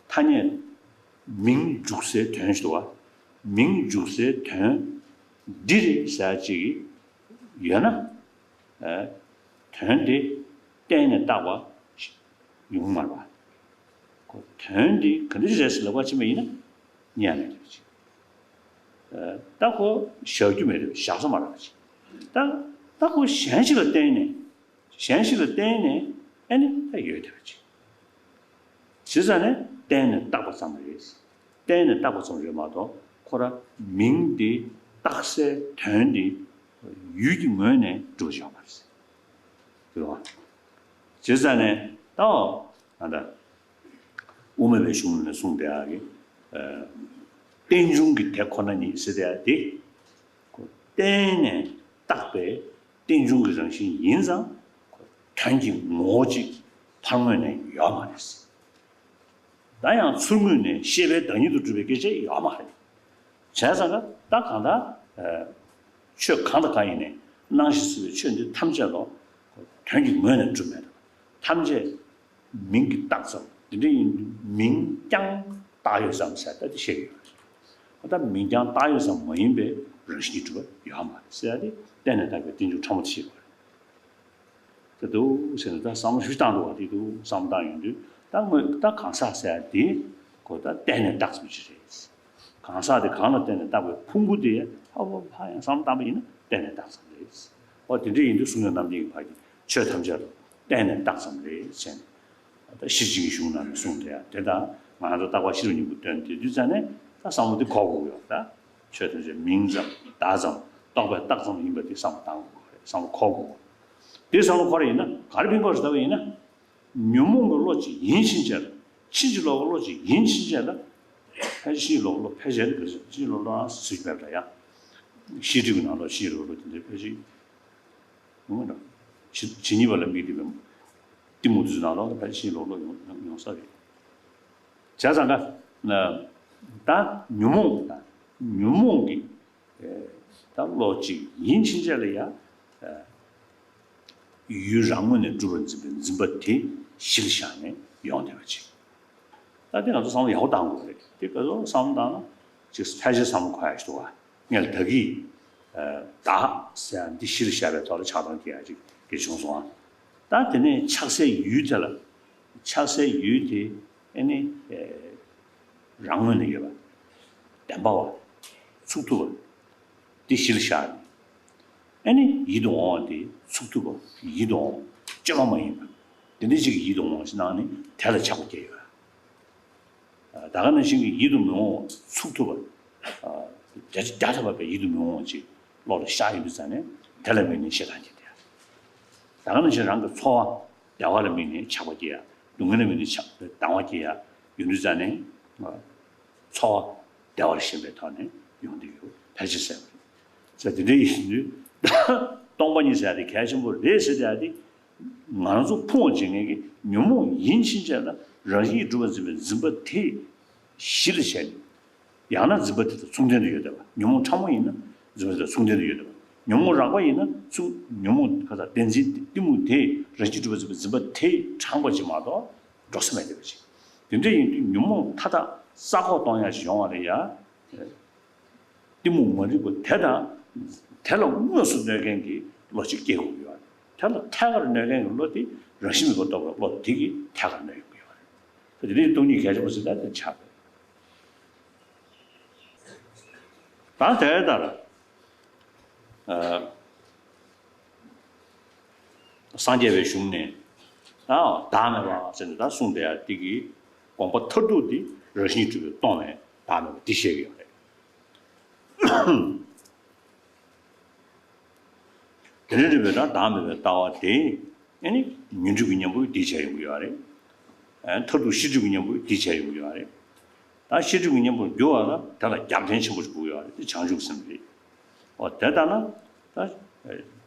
ཐ་སྙད། མིང་འཇུག་སའི་དོན་ཞིག་འདུག་བ། མིང་འཇུག་སའི་དོན། འདི་རེད་ཟེར་ཅིག་ཡོད་ན། ཨ། དོན་དེ་བརྟེན་ནས་བཏགས་པ་ཡོང་མ་རེད་པ། ཁོ་དོན་འདི་ག་འདྲ་རེད་ཟེར་ལབ་པ་ཕྱིན་པ་ཡིན་ན་རྙེད་ཡ་མེད་པ་ཅིག་ཨ། ད་ཁོ་བཞག་རྒྱུ་མེད་རེད། བཞག་ས་མ་རེད་པ་ཅིག་ད་ད་ཁོ་གཞན་ཞིག་ལ་བརྟེན་ནས་གཞན་ཞིག་ལ་བརྟེན་ནས་ཨ་ནི་ད་ཡོད་བསྡད་པ་ཅིག་བྱས་ཙང་ནས་བརྟེན་ནས་བཏགས་པ་ཙམ་རེད། བརྟེན་ནས་བཏགས་པ་ཙམ་རེད་མ་གཏོགས་ཁོ་རང་མིང་འདི་བཏགས་སའི་དོན་འདི་ཡུལ་གྱི་ངོས་ནས་གྲུབ་ཡོད་མ་རེད། དེ་རེད་བ། བྱས་ཙང་ནས་ད་ང་ད། དབུ་མ་པའི་གཞུང་ནས་གསུངས་བསྡད་ཡག་གི། ཨ། རྟེན་འབྱུང་གི་དེ་ཁོ་ན་ཉིད་ཟེར་བསྡད་ཡག་དེ། ཁོ་བརྟེན་ནས་བཏགས་པའི་རྟེན་འབྱུང་གི་རང་བཞིན་ཡིན་ཙང་། ཁོ་དོན་གྱི་ངོ་བོ་གཅིག་ཕར་ངོས་ནས་ཡོད་མ་རེད། ད་ཡང་ཚུར་ངོས་ནས་ཤེས་པའི་བདག་ཉིད་དུ་གྲུབ་པའི་སྐད་ཆ་ཡོད་མ་རེད། བྱས་ཙང་ཀ་ད་གང་ལྟར། ཨ། ཆོས་གང་དང་གང་ཡིན་ནའི་སྣང་ཞིང་སྲིད་པའི་ཆོས་འདི་ཐམས་ཅད་ལ་དོན་གྱི་ངོས་ནས་གྲུབ་མེད་དང་། ཐམས་ཅད་མིང་གིས་བཏགས་ཙམ། འདི་འདྲ་ཡིན་དུས་མིང་རྐྱང་བཏགས་ཡོད་ཙམ་ཟེར་ད་འདི་བཤད་ཀྱི་ཡོད་རེད། ད་མིང་རྐྱང་བཏགས་ཡོད་ཙམ་མ་ཡིན་པའི་རང་བཞིན་གྱིས་གྲུབ་པ་ཡོད་མ་རེད་ཟེར་ཡ་དེ་བརྟེན་ནས་བཏགས་པའི་རྟེན་འབྱུང་ཕྲ་མོ་དེ་བཤད་ཀྱི་ཡོད་རེད། དེ་འདུག་ཟེར་ནས་ད་བསམ་བློ་ཞིག་བཏང་འདུག་བ། དེ་འདུག་བསམ་བློ་བཏང་ཡོང་དུས་ད་དངོས་ད་གང་ཟག་ཟེར་ཡ་དེ་ཁོ་ད་གཏན་ནས་བཏགས་ཟིན་ཅིག་རེད། གང་ཟག་དེ་གང་ལ་བརྟེན་ནས་བཏགས་པའི་ཕུང་པོ་དེ་ཧ་བ་ཧ་ཡང་བསམ་བློ་བཏང་པ་ཡིན་ན་གཏན་ནས་བཏགས་ཙམ་རེད། འོ་དེ་འདྲ་ཡིན་དུས་གསུང་རབ་རྣམ་འགྲེལ་གྱི་ཕར་གྱི་ཆོས་ཐམས་ཅད་ལ་གཏན་ནས་བཏགས་ཙམ་རེད་ཟེར་ནས། ད་ཤེར་ཕྱིན་གྱི་གཞུང་ནང་ནས་གསུངས་བསྡད་ཡ་དེ་དང་ང་ཚོ་རྟག་པར་ཤེས་རབ་སྙིང་པོ་བཏོན་དེ་དུས་ཙ་ནས་ད་བསམ་བློ་དེ་འཁོར་དགོས་ཡོད་ད། ཆོས་ཐམས་ཅད་མིང་ཙམ་བརྡ་ཙམ་རྟོག་པས་བཏགས་ཙམ་ཡིན་པ་དེ་བསམ་བློ་བཏང་དགོས་རེད། བསམ་བློ་འཁོར་དགོས། དེ་བསམ་བློ་འཁོར་ཡིན་ན་ག་རེ་ཕན་གོ་ཞེས་བལྟ་བ་ཡིན་ན། ཉོན་མོངས་ཀྱི་བློ་ཅིག་ཡིན་ཕྱིན་ཆད་ལ། ཕྱིན་ཅི་ལོག་གི་བློ་ཅིག་ཡིན་ཕྱིན་ཆད་ལ། ཕལ་ཆེར་ཕྱིན་ཅི་ལོག་གི་བློ་ཕལ་ཆེར་ཕྱིན་ཅི་ལོག་གི་བློ་ཨ་སུས་མེད་པ་ཡ། ཤེས་སྒྲིབ་ཀྱི་ནང་ལོགས་ཕྱིན་ཅི་ལོག་གི་བློ་དེ་འདྲ་ཕལ་ཆེར་ཡོང་གི་འདུག་ཇི་ཇི་སྙེད་པ་ལ་དམིགས་ཏེ་བའི་གཏི་མུག་དེ་ཚོའི་ནང་ལོགས་ལ་ཕལ་ཆེར་ཕྱིན་ཅི་ལོག་གི་བློ་ཡོང་ཡོང་ཡོང་ས་རེད། བྱས་ཙང་ཀ་ད་ཉོན་མོངས་ད་ཉོན་མོངས་ཀྱི་ད་བློ་གཅིག་ཡིན་ཕྱིན་ཆད་ལ་ཡ། ཡུལ་རང་ངོས་ནས་གྲུབ་པར་འཛིན་པའི་འཛིན་པ་དེ་གཞིར་བཞག་ནས་ཡོང་བསྡད་པ་ཅིག་ད་དེ་ང་ཚོ་བསམ་བློ་ཡག་པོ་བཏང་དགོས་རེད། དེ་ག་ཚོད་བསམ་བློ་བཏང་ན་ཅིག་ཕལ་ཆེར་བསམ་བློ་འཁོར་ཡག་ཞིག་འདུག་བ། སྔོན་ལ་ད་གིན་བདག་ཟེར་ཡག་འདི་གཞིར་བཞག་པའི་ཐོག་ལ་ཆགས་སྡང་སྐྱེ་ཡག་ཅིག་གི་བྱུང་སོང་ཨ། ད་དེ་ནས་ཆགས་སའི་ཡུལ་དེ་ལ་ཆགས་སའི་ཡུལ་དེ་ཨེ་ནི། རང་ངོས་ནས་ཡོད་པ། བདེན་པ་བ། ཚུགས་ཐུབ་པ། འདི་གཞིར་བཞག་ནས། ཨ་ནི་ཡིད་དུ་འོང་བ་དེ་ཚུགས་ཐུབ་པ་ཡིད་དུ་འོང་བ་སྤྱོད་པ་མ་ཡིན་པ། དེ་འདྲ་ཅིག་གི་ཡིད་དུ་འོང་བ་ཞིག་གནང་ནས་དེ་ལ་ཆགས་པ་སྐྱེ་ཡོད། ད་ག་ནང་བཞིན་གྱི་ཡིད་དུ་མི་འོང་བ་ཚུགས་ཐུབ་པ། བརྒྱ་ཆ་བརྒྱ་ཐམ་པ་བས་ཡིད་དུ་མི་འོང་བ་ཅིག་བློ་ལ་ཤར་ཡོད་པའི་ཆ་ནས་དེ་ལ་དམིགས་ནས་ཞེ་སྡང་སྐྱེ་དེ། ད་ག་ནང་བཞིན་རང་གི་ཚོར་བ། བདེ་བ་ལ་དམིགས་ནས་ཆགས་པ་སྐྱེ་ཡ། སྡུག་བསྔལ་ལ་དམིགས་ནས་ཆགས་སྡང་བ་སྐྱེ་ཡ་ཡོང་དུས་ཙ་ནས། ཚོར་བ་བདེ་བར་ཞེན་པའི་ཐོག་ནས་ཡོང་དུས་ཡོད་ཕལ་ཆེར་གསལ་བ་རེད། ཟེར་དེ་འདྲ་ཡིན་དུས་སྟོང་པ་ཉིད་ཟེར་ཡ་དེ་གལ་ཆེན་པོ་རེད་ཟེར་ཡ་དེ། ང་ཚོ་ཕུང་བ་བྱེད་མཁན་གྱི་ཉོན་མོངས་ཡིན་ཕྱིན་ཆད་ལ་རང་བཞིན་གྱིས་གྲུབ་པར་འཛིན་པའི་འཛིན་པ་དེ་གཞི་ལ་བྱས་ནས། ཡང་ན་འཛིན་པ་དེ་དང་མཚུངས་ལྡན་དུ་ཡོད་བསྡད་པ། ཉོན་མོངས་ཕྲ་མོ་ཡིན་ན་འཛིན་པ་དེ་དང་མཚུངས་ལྡན་དུ་ཡོད་བསྡད་པ། ཉོན་མོངས་རགས་པ་ཡིན་ན་མཚུངས་ཉོན་མོངས་ག་ས་བདེན་འཛིན་གཏི་མུག་དེ་རང་བཞིན་གྲུབ་པར་འཛིན་པའི་འཛིན་པ་དེ་དྲངས་པ་ཅིག་མ་གཏོགས་འགྲོ་ས་མེད་བསྡད་པ་ཅིག་དེ་འདྲ་ཡིན་དུས་ཉོན་མོངས་མཐའ་དག་རྩ་འགོག་གཏོང་ཡག་ཞིག་ཡོང་བ་ལ་ཡ། གཏི་མུག་མ་རིག་པ་དེ་དང་། དེ་ལ་དངོས་སུ་གནོད་མཁན་གྱི་བློ་ཅིག་སྐྱེ་དགོས་ཀྱི་ཡོད་རེད། དེ་ལ་ཐད་ཀར་གནོད་མཁན་གྱི་བློ་དེ་རང་བཞིན་མེད་པར་རྟོགས་པའི་བློ་དེ་གིས་ཐད་ཀར་གནོད་ཡོང་གི་ཡོད་རེད། དེ་ནི་སྟོང་ཉིད་གལ་ཆེན་པོ་ཟེར་ད་དེ་ཆགས་པས། ད་དེ་ལྟར། ཨ། སངས་རྒྱས་པའི་གཞུང་ནས། ཨ། བདག་མེད་པ་ཟེར་ནས་ད་གསུངས་བསྡད་ཡ་དེ་གི་དགོངས་པ་མཐར་ཐུག་དེ་རང་བཞིན་གྲུབ་པས་སྟོང་བའི་བདག་མེད་པ་དེ་བཤད་ཀྱི་ཡོད་རེད། དེ་ནས་འབྲེལ་བའི་ད་བདག་མེད་པའི་ལྟ་བ་དེ། ཨ་ནི་ཉོན་སྒྲིབ་ཀྱི་གཉེན་པོས་དེ་བྱས་ཡོང་གི་ཡོད་རེད། ཨ། མཐར་ཐུག་ཤེས་སྒྲིབ་ཀྱི་གཉེན་པོས་དེ་བྱས་ཡོང་གི་ཡོད་རེད། ད་ཤེས་སྒྲིབ་ཀྱི་གཉེན་པོར་འགྱུར་བ་ལ་དེ་ལ་རྒྱབ་རྟེན་ཆེན་པོ་ཞིག་དགོས་ཀྱི་ཡོད་རེད། དེ་བྱང་ཆུབ་སེམས་རེད། འོ་དེ་ལྟར་ན་ད་བྱང་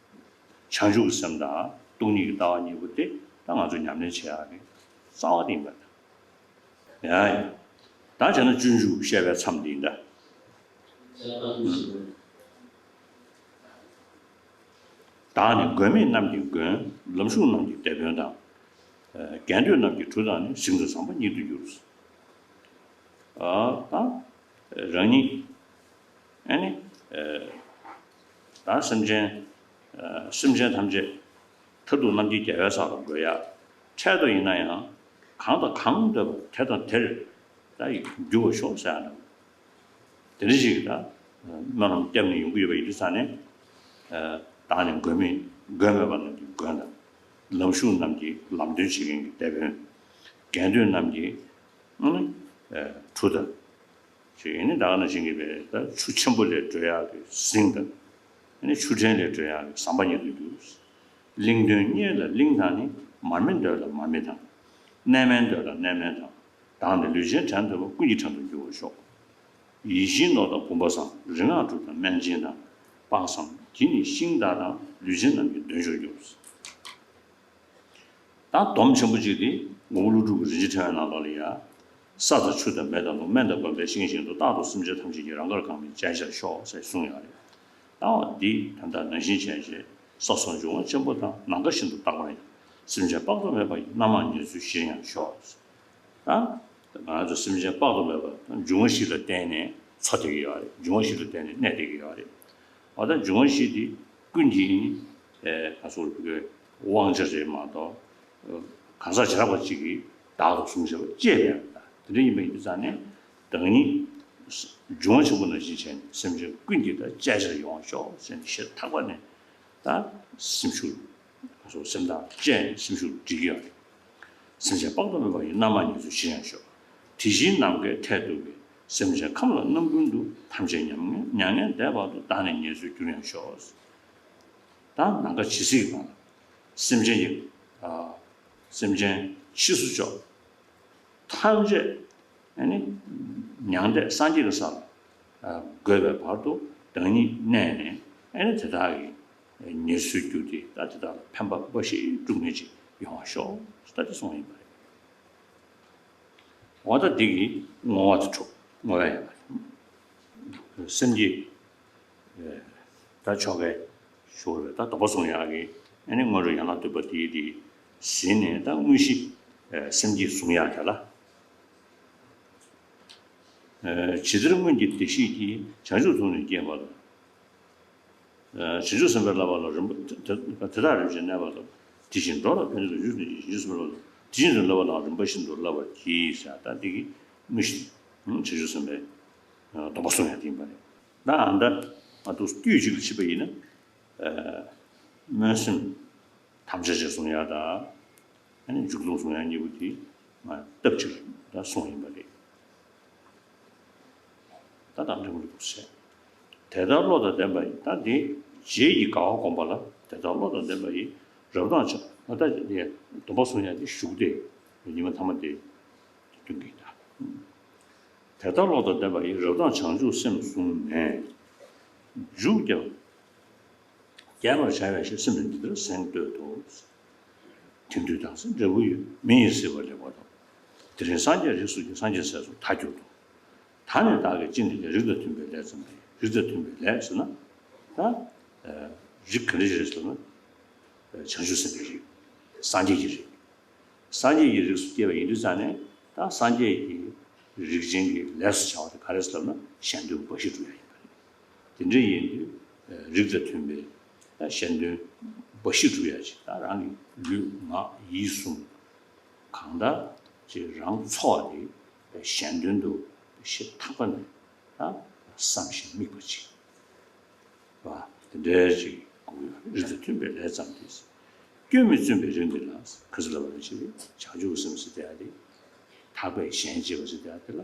ཆུབ་ཀྱི་སེམས་དང་སྟོང་ཉིད་ཀྱི་ལྟ་བ་གཉིས་པོ་དེ་ད་ང་ཚོས་ཉམས་ལེན་བྱེད་ཡག་གི་རྩ་བ་དེ་ཡིན་པ་དང་། ཡ་ཡ། ད་བྱས་ན་སྤྱོད་འཇུག་བཤད་པའི་མཚམས་འདི་ཡིན་ད། བདག་ནི་མགོན་མེད་རྣམས་ཀྱི་མགོན། ལམ་ཞུགས་རྣམས་ཀྱི་དེད་དཔོན་དང་། རྒྱན་སྡོད་རྣམས་ཀྱི་གྲུ་དང་ནི། ཞིང་དུ་བཟང་པོ་ཉིད་དུ་འགྱུར། ཨ། ད་རང་ཉིད། ཨ་ནི། ད་སེམས་ཅན། སེམས་ཅན་ཐམས་ཅད་མཐར་ཐུག་རྣམ་མཁྱེན་རྒྱལ་བའི་ས་ལ་འགོད་ཡ། འཕྲལ་དུ་ཡིན་ན་ཡང་གང་དང་གང་འདོད་པ་དེ་དང་དེར་ད་འགྱུར་བར་ཤོག་ཟེར་ཡ་འདྲ། དེ་འདྲ་ཞིག་ད་སྨོན་ལམ་བརྒྱབ་ནས་ཡོང་གི་ཡོད་པ་ཡིན་དུས་ཙང་ནས། བདག་ནི་མགོན་མེད་མགོན་མེད་པ་རྣམས་ཀྱི་མགོན་དང་། ལམ་ཞུགས་རྣམས་ཀྱི་ལམ་སྟོན་བྱེད་མཁན་གྱི་དེད་དཔོན། རྒྱན་སྡོད་རྣམས་ཀྱི་གྲུ་དང་། ཞེས་ནི་ད་ག་ནང་བཞིན་གྱི་བའི་ད་ཆུ་ཆེན་པོ་ལས་སྒྲོལ་ཡག་གི་གཟིངས་དང་། ནི་ཆུ་ཕྲན་ལས་སྒྲོལ་ཡག་གི་ཟམ་པ་ཉིད་དུ་འགྱུར། གླིང་དོན་གཉེར་ལ་གླིང་དང་ནི། མར་མེ་འདོད་ལ་མར་མེ་དང་། གནས་མལ་འདོད་ལ་གནས་མལ་དང་། བདག་ནི་ལུས་ཅན་བྲན་ཏོ་ཀུན་གྱི་བྲན་དུ་འགྱུར་བར་ཤོག། ཡིད་བཞིན་ནོར་དང་བུམ་པ་བཟང་། རིག་སྔགས་གྲུབ་དང་སྨན་སྦྱིན་དང་། དཔག་བསམ་གྱིས་ནི་ཤིང་དག་དང་། ལུས་ཅན་རྣམས་ཀྱི་གདོན་བཤོག་འགྱུར། ད་སྡོམ་ཆེན་པོ་གཅིག་དེ་མགོན་པོ་ཀླུ་སྒྲུབ་ཀྱི་རིན་ཆེན་ཕྲེང་བའི་ནང་ལོགས་ལ་ཡ། ས་དང་ཆུ་དང་མེ་དང་རླུང་། སྨན་དང་སྒོམ་པའི་ཤིང་བཞིན་དུ། རྟག་ཏུ་སེམས་ཅན་ཐམས་ཅད་ཀྱི། རང་དགར་གང་མིན་སྦྱིན་བྱར་ཤོག་ཟེར་གསུངས་ཡོད་རེད། ད་འོ་འདི་ད་ལྟ་ནང་བཞིན་བྱས་བྱས་ས་སོགས་འབྱུང་བ་ཆེན་པོ་དང་། ནམ་མཁའ་བཞིན་དུ་རྟག་པར་ཡང་། སེམས་ཅན་དཔག་ཏུ་མེད་པ་ཡི། རྣམ་མང་ཉེར་འཚོའི་གཞིར་ཡང་ཤོག། ད་ང་ཚོ་སེམས་ཅན་དཔག་ཏུ་མེད་པ་འབྱུང་བ་བཞི་ལ་བརྟེན་ནས་འཚོ་བསྡད་ཀྱི་ཡོད་རེད། འབྱུང་བ་བཞི་ལ་བརྟེན་ནས་གནས་བསྡད་ཀྱི་ཡོད་རེད། འོ་ད་འབྱུང་བ་བཞི་དེ་ཀུན་གྱི་ཨེ་ག་སོགས་ཀྱི་ དབང་ཆ་རེད་མ་གཏོགས། གང་ཟག་བྱེ་བྲག་པ་གཅིག་གིས་བདག་ཏུ་བཟུང་བྱས་པ་ཅིག་མེད་པ་དང་། དེ་འདྲ་ཡིན་པ་ཡིན་དུས་ཙང་ནས་བདག་ཉིད་འབྱུང་བ་ཆེན་པོ་ནང་བཞིན་བྱས་ནས་སེམས་ཅན་ཀུན་གྱི་དང་བཅས་ཆར་ཡོང་བར་ཤོག་ཟེར་ནས་ཞེ་ཐག་པ་ནས་ད་སེམས་ཤུགས་སེམས་ཐག་བཅད་ནས་སེམས་ཤུགས་སྒྲིལ་གྱི་ཡོད་རེད། སེམས་ཅན་དཔག་ཏུ་མེད་པ་ཡི་རྣམ་མང་ཉེར་འཚོའི་གཞིར་ཡང་ཤོག་དེ་བཞིན་ནམ་མཁའི་མཐས་གཏུགས་པའི་སེམས་ཅན་ཁམས་ལ་རྣམ་ཀུན་ཏུ། ཐམས་ཅད་མྱ་ངན་མྱ་ངན་འདས་པ་དང་། བདག་ནི་ཉེར་འཚོའི་རྒྱུར་ཡང་ཤོག་ད་ནམ་མཁའ་ཇི་སྲིད་ཀྱི་བར་ལ་སེམས་ཅན་གྱི་ཨ་སེམས་ཅན་ཕྱིས་སུ་ཕྱོགས་ཐམས་ཅད་ཨ་ནི་མྱང་འདས་སངས་རྒྱས་ཀྱི་ས་ལ་ཨ་འགོད་པའི་བར་དུ་བདག་ཉིད་གནས་ནས་ཨ་ནི་དེ་དག་གི་ཉེར་འཚོའི་རྒྱུ་དེ་ད་དེ་དག་ལ་ཕན་པ་འབའ་ཞིག་སྒྲུབ་མཁན་ཅིག་ཡོང་བར་ཤོག་ད་དེ་གསུངས་ཡིན་པ་རེད། འོ་ད་འདི་གི་བསྔོ་བ་དེ་གྲུབ། བསྔོ་བ་ཡིན་པ་རེད། སེམས་ཀྱི་ད་ཆོ་གའི་ཞུ་བ་རེད། ད་དོགས་པ་གསུང་ཡག་གི་ཨ་ནི་སྔོན་འགྲོ་ཡན་ལག་བདུན་པ་དེའི་དེ་ཟིན་ནས་ད་དངོས་གཞི་སེམས་བསྐྱེད་གསུང་ཡག་དེ་ལ། ཇི་ལྟར་སྔོན་གྱི་བདེ་གཤེགས་ཀྱིས། བྱང་ཆུབ་ཐུགས་ནི་བསྐྱེད་པ་དང་། བྱང་ཆུབ་སེམས་དཔའི་བསླབ་པ་ལ་རིམ་པ་དེ་དེ་དག་རིམ་བཞིན་གནས་པ་དང་། དེ་བཞིན་འགྲོ་ལ་ཕན་ཕྱིར་བྱང་ཆུབ་སེམས་དཔའི་བསླབ་པ་དང་། དེ་བཞིན་དུ་བསླབ་པ་དང་རིམ་པ་བཞིན་དུ་བསླབ་པར་བགྱི་ཟེར། ད་འདི་གི་དངོས་གཞི་བྱང་ཆུབ་སེམས་དཔའི་སྡོམ་པ་གསུང་ཡག་དེ་ཡིན་པ་རེད། ད་ཨ་ད་ང་ཚོ་དཀྱུས་གཅིག་ལ་ཕྱིན་པ་ཡིན་ན། སྨོན་སེམས་ཐམས་ཅད་ཅེས་གསུང་ཡག་དང་། ཨ་ནི་མཇུག་སྡོམ་གསུང་ཡག་གཉིས་པོ་དེ་ང་སྟབས་གཅིག་ལ་གསུངས་ཡིན་པ་རེད། ད་དང་འབྲེལ་བ་འདུག་ཟེར། དེ་ལྟར་བློ་དང་ལྡན་པ་ཡིས། ད་འདི་རྗེས་ཀྱི་དགའ་བ་བསྒོམ་པ་ལ་དེ་ལྟར་བློ་དང་ལྡན་པ་ཡིས། རབ་དང་བྱང་། ད་ལྟ་ནས་སྡོམ་པ་གསུང་ཡག་དེ་གཞུག་དེ་ཉི་མ་ཐ་མ་དེ་སྟོན་གྱི་ཡིན་ད། དེ་ལྟར་བློ་དང་ལྡན་པ་ཡིས། རབ་དང་བྱང་ཆུབ་སེམས་བཟུང་ནས། མཇུག་ཀྱང་རྒྱས་པར་བྱ་བའི་ཕྱིར། སེམས་ནི་འདི་ལྟར་གཟེངས་བསྟོད་དོ། དེང་དུས་བདག་ཚེ་འབྲས་བུ་ཡོད། མི་ཡི་བསིལ་བ་ལེགས་པར་མཐོང་། དེ་རིང་སངས་རྒྱས་རིགས་སུ་སྐྱེས། སངས་རྒྱས་ཚེ་སུ་ཐལ་འགྱུར་ཏོ། ད་ནི་བདག་གིས་ཅི་ནས་ཀྱང་། རིགས་དང་མཐུན་པའི་ལས་བརྩམས་ཏེ། རིགས་དང་མཐུན་པའི་ལས་ཟེར་ན། ད་རིགས་ག་འདྲ་ཞིག་རེད་ཟེར་ན། བྱང་ཆུབ་སེམས་དཔའི་རིགས། སངས་རྒྱས་ཀྱི་རིགས། སངས་རྒྱས་ཀྱི་རིགས་སུ་སྐྱེས་པ་ཡིན་དུས་ཙང་ནས། ད་སངས་རྒྱས་ཀྱི་རིགས་ཅན་གྱི་ལས་སུ་བྱ་བ་དེ་ག་རེ་ཟེར་ལབ་ན། གཞན་དོན་འབའ་ཞིག་སྒྲུབ་ཡག་ཡིན་པ་རེད། དེ་འདྲ་ཡིན་དུས་རིགས་དང་མཐུན་པའི་ད་གཞན་དོན་འབའ་ཞིག་སྒྲུབ་ཡག་ཅིག་ད་རང་གི་ལུས་ངག་ཡིད་གསུམ་གང་ལྟར་ཅིག་རང་འཚོ་བ་དེ་གཞན་དོན་དུ་ཞེ་ཐག་པ་ནས་ད་བསམ་ཞིང་དམིགས་པ་ཅིག་བ། དེ་འདྲའི་ཅིག་དགོས་ཡོད། རིགས་དང་མཐུན་པའི་ལས་བརྩམས་ཏེ། སྐྱོན་མི་བརྩོན་པའི་རིགས་འདི་ལ། ག་ཚོད་ལབ་པ་ཞིག་བྱང་ཆུབ་སེམས་ཟེར་དེ་ཡ་དེ། ཐག་པས་གཞན་གཅེས་པ་ཟེར་དེ་ཡ་དེ་ལ།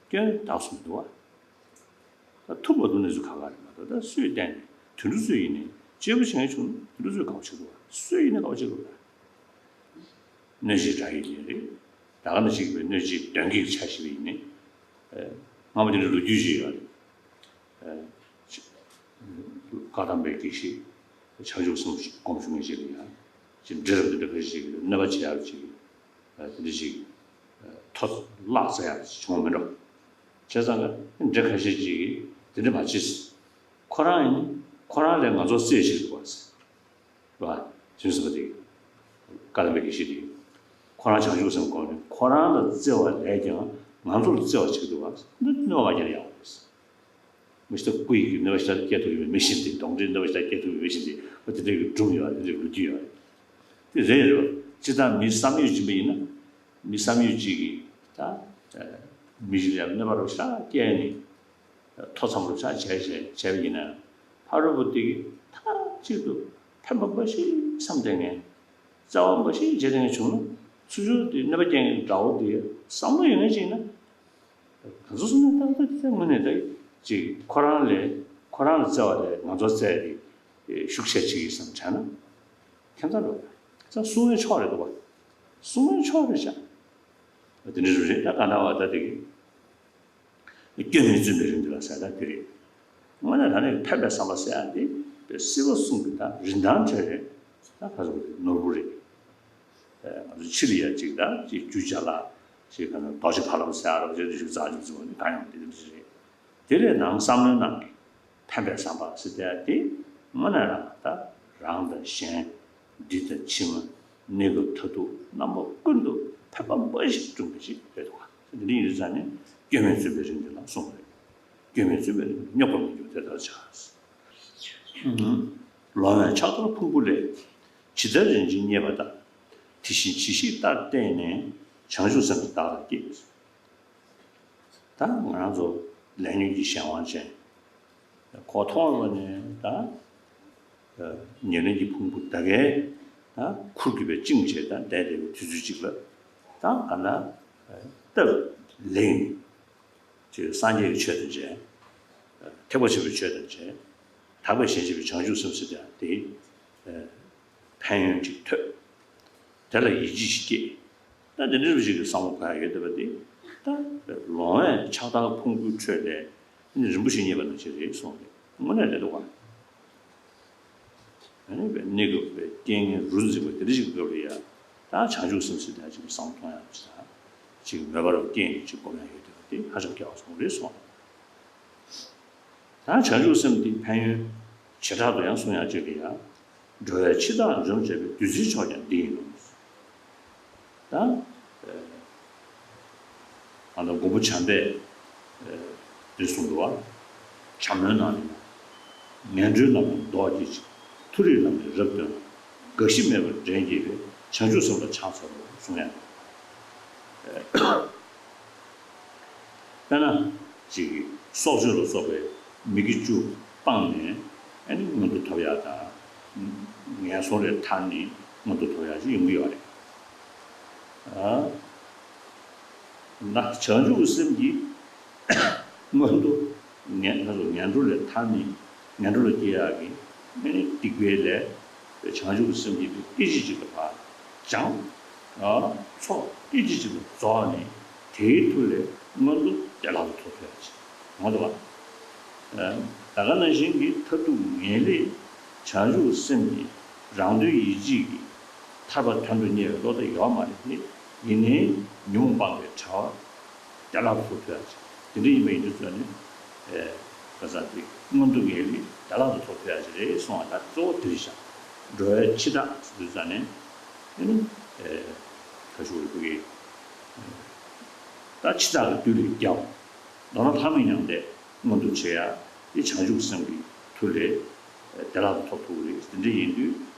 སྐྱོན་དག་སོང་འདུག་བ། ད་ཐུབ་པ་འདུག་གནས་ཚུལ་ཁག་ཁག་རེད་མ་གཏོགས། ད་སུས་བལྟས་ནས་དུད་འགྲོ་ཚོས་ཡིན་ནའི་གཅེས་པོ་བྱེད་མཁན་བྱུང་ན་དུད་འགྲོ་ཚོས་དགའ་པོ་བྱེད་འདུག་བ། སུས་ཡིན་ནའི་དགའ་པོ་བྱེད་འདུག་བ། གནོད་བྱེད་དགྲ་ཡིན་ནའི་རེད། ད་ག་ནང་བཞིན་གྱི་གནོད་བྱེད་གདོན་བགེགས་ཆ་བཞག་པ་ཡིན་ནའི། སྔ་མོ་དེ་འདྲའི་ལོ་རྒྱུས་ཤིག་ཡོད་རེད། བཀའ་གདམས་པའི་དགེ་བཤེས་བྱང་ཆུབ་སེམས་སྒོམ་བྱུང་མཁན་ཞིག་ལ་ཡང་ཅིག་འབྲི་རབས་འདི་འདྲ་ཁ་ཤས་ཤིག་གནོད་པ་བྱེད་ཡག་ཅིག་དེ་འདྲ་ཞིག་ཐོ་བརླག་ཚར་ཡག་ཅིག་བྱུང་བ་མིན་འགྲོ། བྱས་ཙང་ཀ་འདྲ་ཁ་ཤས་ཅིག་གིས་དེ་འདྲ་མ་བྱེད། ཁོ་རང་ཡིན་ཁོ་རང་ལས་ང་ཚོ་རྩེད་བྱེད་དགོས་པ། བ། དེ་ཚོ་དེ། བཀའ་གདམས་པའི་དགེ་བཤེས་དེ། ཁོ་རང་བྱང་ཆུབ་སེམས་སྒོམ་ནས་ཁོ་རང་ལ་བརྩེ་བ་ལས་ཀྱང་ང་ཚོ་ལ་བརྩེ་བ་བྱེད་ཀྱི་འདུག་བ། འདི་གནོད་པ་རྒྱག་ཡག་རེད། མི་ཤི་ད་སྐུ་ཡི་གི་གནོད་པ་ཞེ་དྲག་སྐྱེལ་ཐུབ་ཀྱི་མེད། མི་ཤི་དེ་གདོན་འདྲེའི་གནོད་པ་ཞེ་དྲག་སྐྱེལ་ཐུབ་ཀྱི་མེད་ཤི་དེ། འོ་དེ་འདྲའི་གི་སྒྲུང་ཡོད་རེད། དེ་འདྲའི་ལོ་རྒྱུས་ཡོད་རེད། དེ་རེད་རེད་བ། སྤྱིར་བཏང་མི་བསམ་ཡོད་སྦྱིན་པ་ཡིན་ན། མི་བསམ་ཡོད་ཅིག་གིས་ད་མི་ཞིག་ལ་གནོད་པ་རོ་ཞེ་དྲག་སྐྱེལ་ནས། ཐོ་འཚམ་རུ་ཆགས་བྱས་བྱས་བྱས་པ་ཡིན་ན། ཕ་རོལ་པོ་དེ་གིས་མཐའ་གཅིག་ཏུ་ཕན་པ་འབའ་ཞིག་བསམ་བསྡད་མཁན། བརྩེ་བ་འབའ་ཞིག་བྱེད་བསྡད་མཁན་བྱུང་ན། ཚུར་ཕྱོགས་དེ་གནོད་པ་སྐྱེལ་མཁན་དགྲ་བོ་དེ་བསམ་བློ་ཡོད་མཁན་ཅིག་ཡིན་ན། ག་ཚོད་སོང་ན་ཏག་ཏག་དེ་དངོས་གནས་ད་ཅིག་ཁོ་རང་ལས་ཁོ་རང་ལ་བརྩེ་བ་ལས་ང་ཚོ་བརྩེ་བ་དེ་ཤུགས་ཆེ་ཅིག་ཡིན་བསམ་བྱས་ན། ཁྱད་མཚར་རེད་པ། ད་སྲུང་བའི་ཕྱོགས་རེད་འདུག་པ། སྲུང་བའི་ཕྱོགས་རེད་བཞག་དེ་འདྲ་རེད། ད་ག་ན་བ་ད་དེ་གི་སྐྱོན་མི་བརྩོན་པའི་རིགས་འདི་ལ་ཟེར་ད་དེ་རེད། དངོས་གནས་ད་ནི་ཕན་པའི་བསམ་པ་ཟེར་ཡ་འདི་དཔེ་སྲིད་པ་གསུམ་གྱི་ད་རིན་ཐང་བྲལ་བའི་ད་ག་ཚོད་ནོར་བུ་རེད། ང་ཚོ་ཕྱི་ལ་ཡ་ཅིག་ད་ཅིག་རྒྱུ་ཅ་ལག་ཅིག་ག་ན་རྡོ་རྗེ་ཕ་ལམ་ཟེར་ཡ་རོ་ཅིག་ཞིག་རྩ་ཆུ་ཚོད་ནི་གང་ཡང་དེ་འདྲ་རེད། དེ་ལས་ནང་བསམ་བློའི་ནང་གི་ཕན་པའི་བསམ་པ་ཟེར་དེ་དེ་དངོས་གནས་རང་ད་རང་དང་གཞན། འདི་དང་ཕྱི་མ། གནས་སྐབས་མཐར་ཐུག་རྣམ་པ་ཀུན་ཏུ་ཕན་པ་འབའ་ཞིག་སྒྲུབ་པ་ཞིག་རེད་འདུག་ག་འདི་འདྲ་ཡིན་དུས་ཙང་ནས་སྐྱོན་མེད་བརྩོན་པའི་རིགས་འདི་ལ་གསུངས་པ་རེད། སྐྱོན་མེད་བརྩོན་པའི་རིགས་རྙོག་པར་མི་འགྱུར་དེ་ལྟར་བྱ། ལོང་བས་ཕྱག་རྡོར་ཕུང་པོ་ལས། ཇི་ལྟར་རིན་ཆེན་རྙེད་པ་ལྟར། དེ་བཞིན་ཇི་ཞིག་ལྟར་བསྟེན་ནས། བྱང་ཆུབ་སེམས་དེ་བདག་ལ་སྐྱེས། ད་ང་རང་ཚོ་ལས་ཉོན་གྱི་གཞན་དབང་ཅན། གོ་ཐོས་པ་ནས་ད་ཉེར་ལེན་གྱི་ཕུང་པོ་ད་གའི་ད་ཁུར་གྱིས་པའི་བཅིངས་བྱས་ད་བསྡད་བསྡད་པའི་དུས་ཚོད་ཅིག་ལ། ད་ག་ན་སྟབས་ལེགས་ནས་ཅིག་སངས་རྒྱས་ཀྱི་ཆོས་དང་མཇལ། ཐེག་པ་ཆེན་པོའི་ཆོས་དང་མཇལ། དག་པའི་ཞིང་ཆེན་པོའི་བྱང་ཆུབ་སེམས་ཟེར་ཡ་དེ། ཕན་ཡོན་ཅིག་ཐོས། དེ་ལ་ཡིད་ཆེས་ཤིག་སྐྱེས། ད་འདི་འདྲ་ཞིག་གི་བསམ་བློ་ག་ཡོད་བསྡད་པ་དེ། ད་ལོང་བས་ཕྱག་དར་ཕུང་པོའི་ཁྲོད་ལས་རིན་པོ་ཆེ་རྙེད་པ་ནང་བཞིན་རེད་གསུངས་ཏེ། དངོས་གནས་རེད་འདུག་ག། ཨ་ནི་པའི་གནས་སྐབས་པའི་རྐྱེན་ངན་རུ་འཛིན་པ་དེ་འདྲ་ཞིག་སྐབས་ལ་ཡ། ད་བྱང་ཆུབ་སེམས་ཟེར་ད་ཅིག་བསམ་བློ་གཏོང་ཡག་ཅིག་ད་ཅིག་མོས་པ་རུ་རྐྱེན་གྱིས་ཅིག་སྒོམ་ཡག་ཡོད་བསྡད་པ་དེ་ཧ་ཅང་སྐལ་བ་བཟང་པོ་རེད་གསུངས། ད་བྱང་ཆུབ་སེམས་འདི་ཕན་ཡོན་བྱེ་བྲག་ཏུ་ཡང་གསུང་ཡག་ཅིག་ལ་ཡ། འགྲོ་བའི་འཆི་བདག་འཇོམས་བྱེད་པའི། བདུད་རྩིའི་མཆོག་ཀྱང་འདི་ཡིན་ནོ། ད་ཨ་ད་མགོན་པོ་བྱམས་པས་འདི་གསུངས་འདུག་བ། བྱམས་སྨོན་ནང་ནས། ངན་འགྲོའི་ལམ་ལ་ལྡོག་སྐྱེས་ཤིང་། མཐོ་རིས་ལམ་ནས་རབ་བཏོན་ལ། འགའ་ཞིག་སྨད་པར་འདྲེན་བགྱིད་པའི། བྱང་ཆུབ་སེམས་ལ་ཕྱག་འཚལ་ལོ་གསུང་ཡག་དཔེར་ན། ཅིག་སྲོག་གཅོད་ལ་སོགས་པའི་མི་དགེ་བཅུ་སྤངས་ནས་ཨ་ནི་མངོན་མཐོ་ཐོབ་ཡག་དང་། ངན་སོང་ལས་ཐར་ནས་མངོན་མཐོ་ཐོབ་ཡག་ཅིག་ཡོང་གི་ཡོད་རེད། ཨ་ན་བྱང་ཆུབ་ཀྱི་སེམས་ཀྱིས་མངོན་མཐོ་ངན་ད་གཟོད་ངན་འགྲོ་ལས་ཐར་ནས་ངན་འགྲོ་ལ་སྐྱེ་ཡག་གི་ཨ་ནི་སྡིག་པའི་ལས། བྱང་ཆུབ་ཀྱི་སེམས་ཀྱིས་སྐད་ཅིག་གཅིག་ལ་ཕར་སྦྱངས། ཚོགས་སྐད་ཅིག་གཅིག་ལ་རྫོགས་ནས་དེའི་མཐུ་ལས་མངོན་མཐོ་བདེ་བླག་ཏུ་ཐོབ་ཐུབ་ཡག་ཅིག་ཡོང་འདུག་བ། ད་ག་ནང་བཞིན་གྱི་མཐར་ཐུག་ངེས་ལེགས་བྱང་ཆུབ་ཀྱི་སེམས་ཀྱིས་རང་དོན་ཡིད་བྱེད་ཀྱི་ཐར་པ་དོན་དུ་གཉེར་བའི་བློ་དེ་ཡོད་མ་རེད་དེ། ཡིན་ནའི་ཉོན་མོངས་སྤངས་པའི་བྱ་བ་བདེ་བླག་ཏུ་ཐོབ་ཐུབ་ཡག་ཅིག་དེ་འདྲ་ཡིན་པ་ཡིན་དུས་ཙང་ནས། ག་ས་དེ་མངོན་མཐོ་ངེས་ལེགས་བདེ་བླག་ཏུ་ཐོབ་ཐུབ་ཡག་ཅིག་རེད་གསུངས་པ་ད་གཙོ་བོ་དེ་རེད་ཤག་འགྲོ་བའི་འཆི་བདག་ཟེར་དུས་ཙང་ནས་ཨ་ནི་ད་ཞུ་བའི་ཕ་གི་ད་འཆི་བདག་གི་བདུད་ལས་རྒྱལ་བ། མདོར་ན་ལྷ་མི་མྱང་འདས་མངོན་དུ་བྱེད་ཡག་དེ་བྱང་ཆུབ་སེམས་ཀྱི་མཐུ་ལས་བདེ་བླག་ཏུ་ཐོབ་ཐུབ་ཀྱི་རེད། དེ་འདྲ་ཡིན་དུས་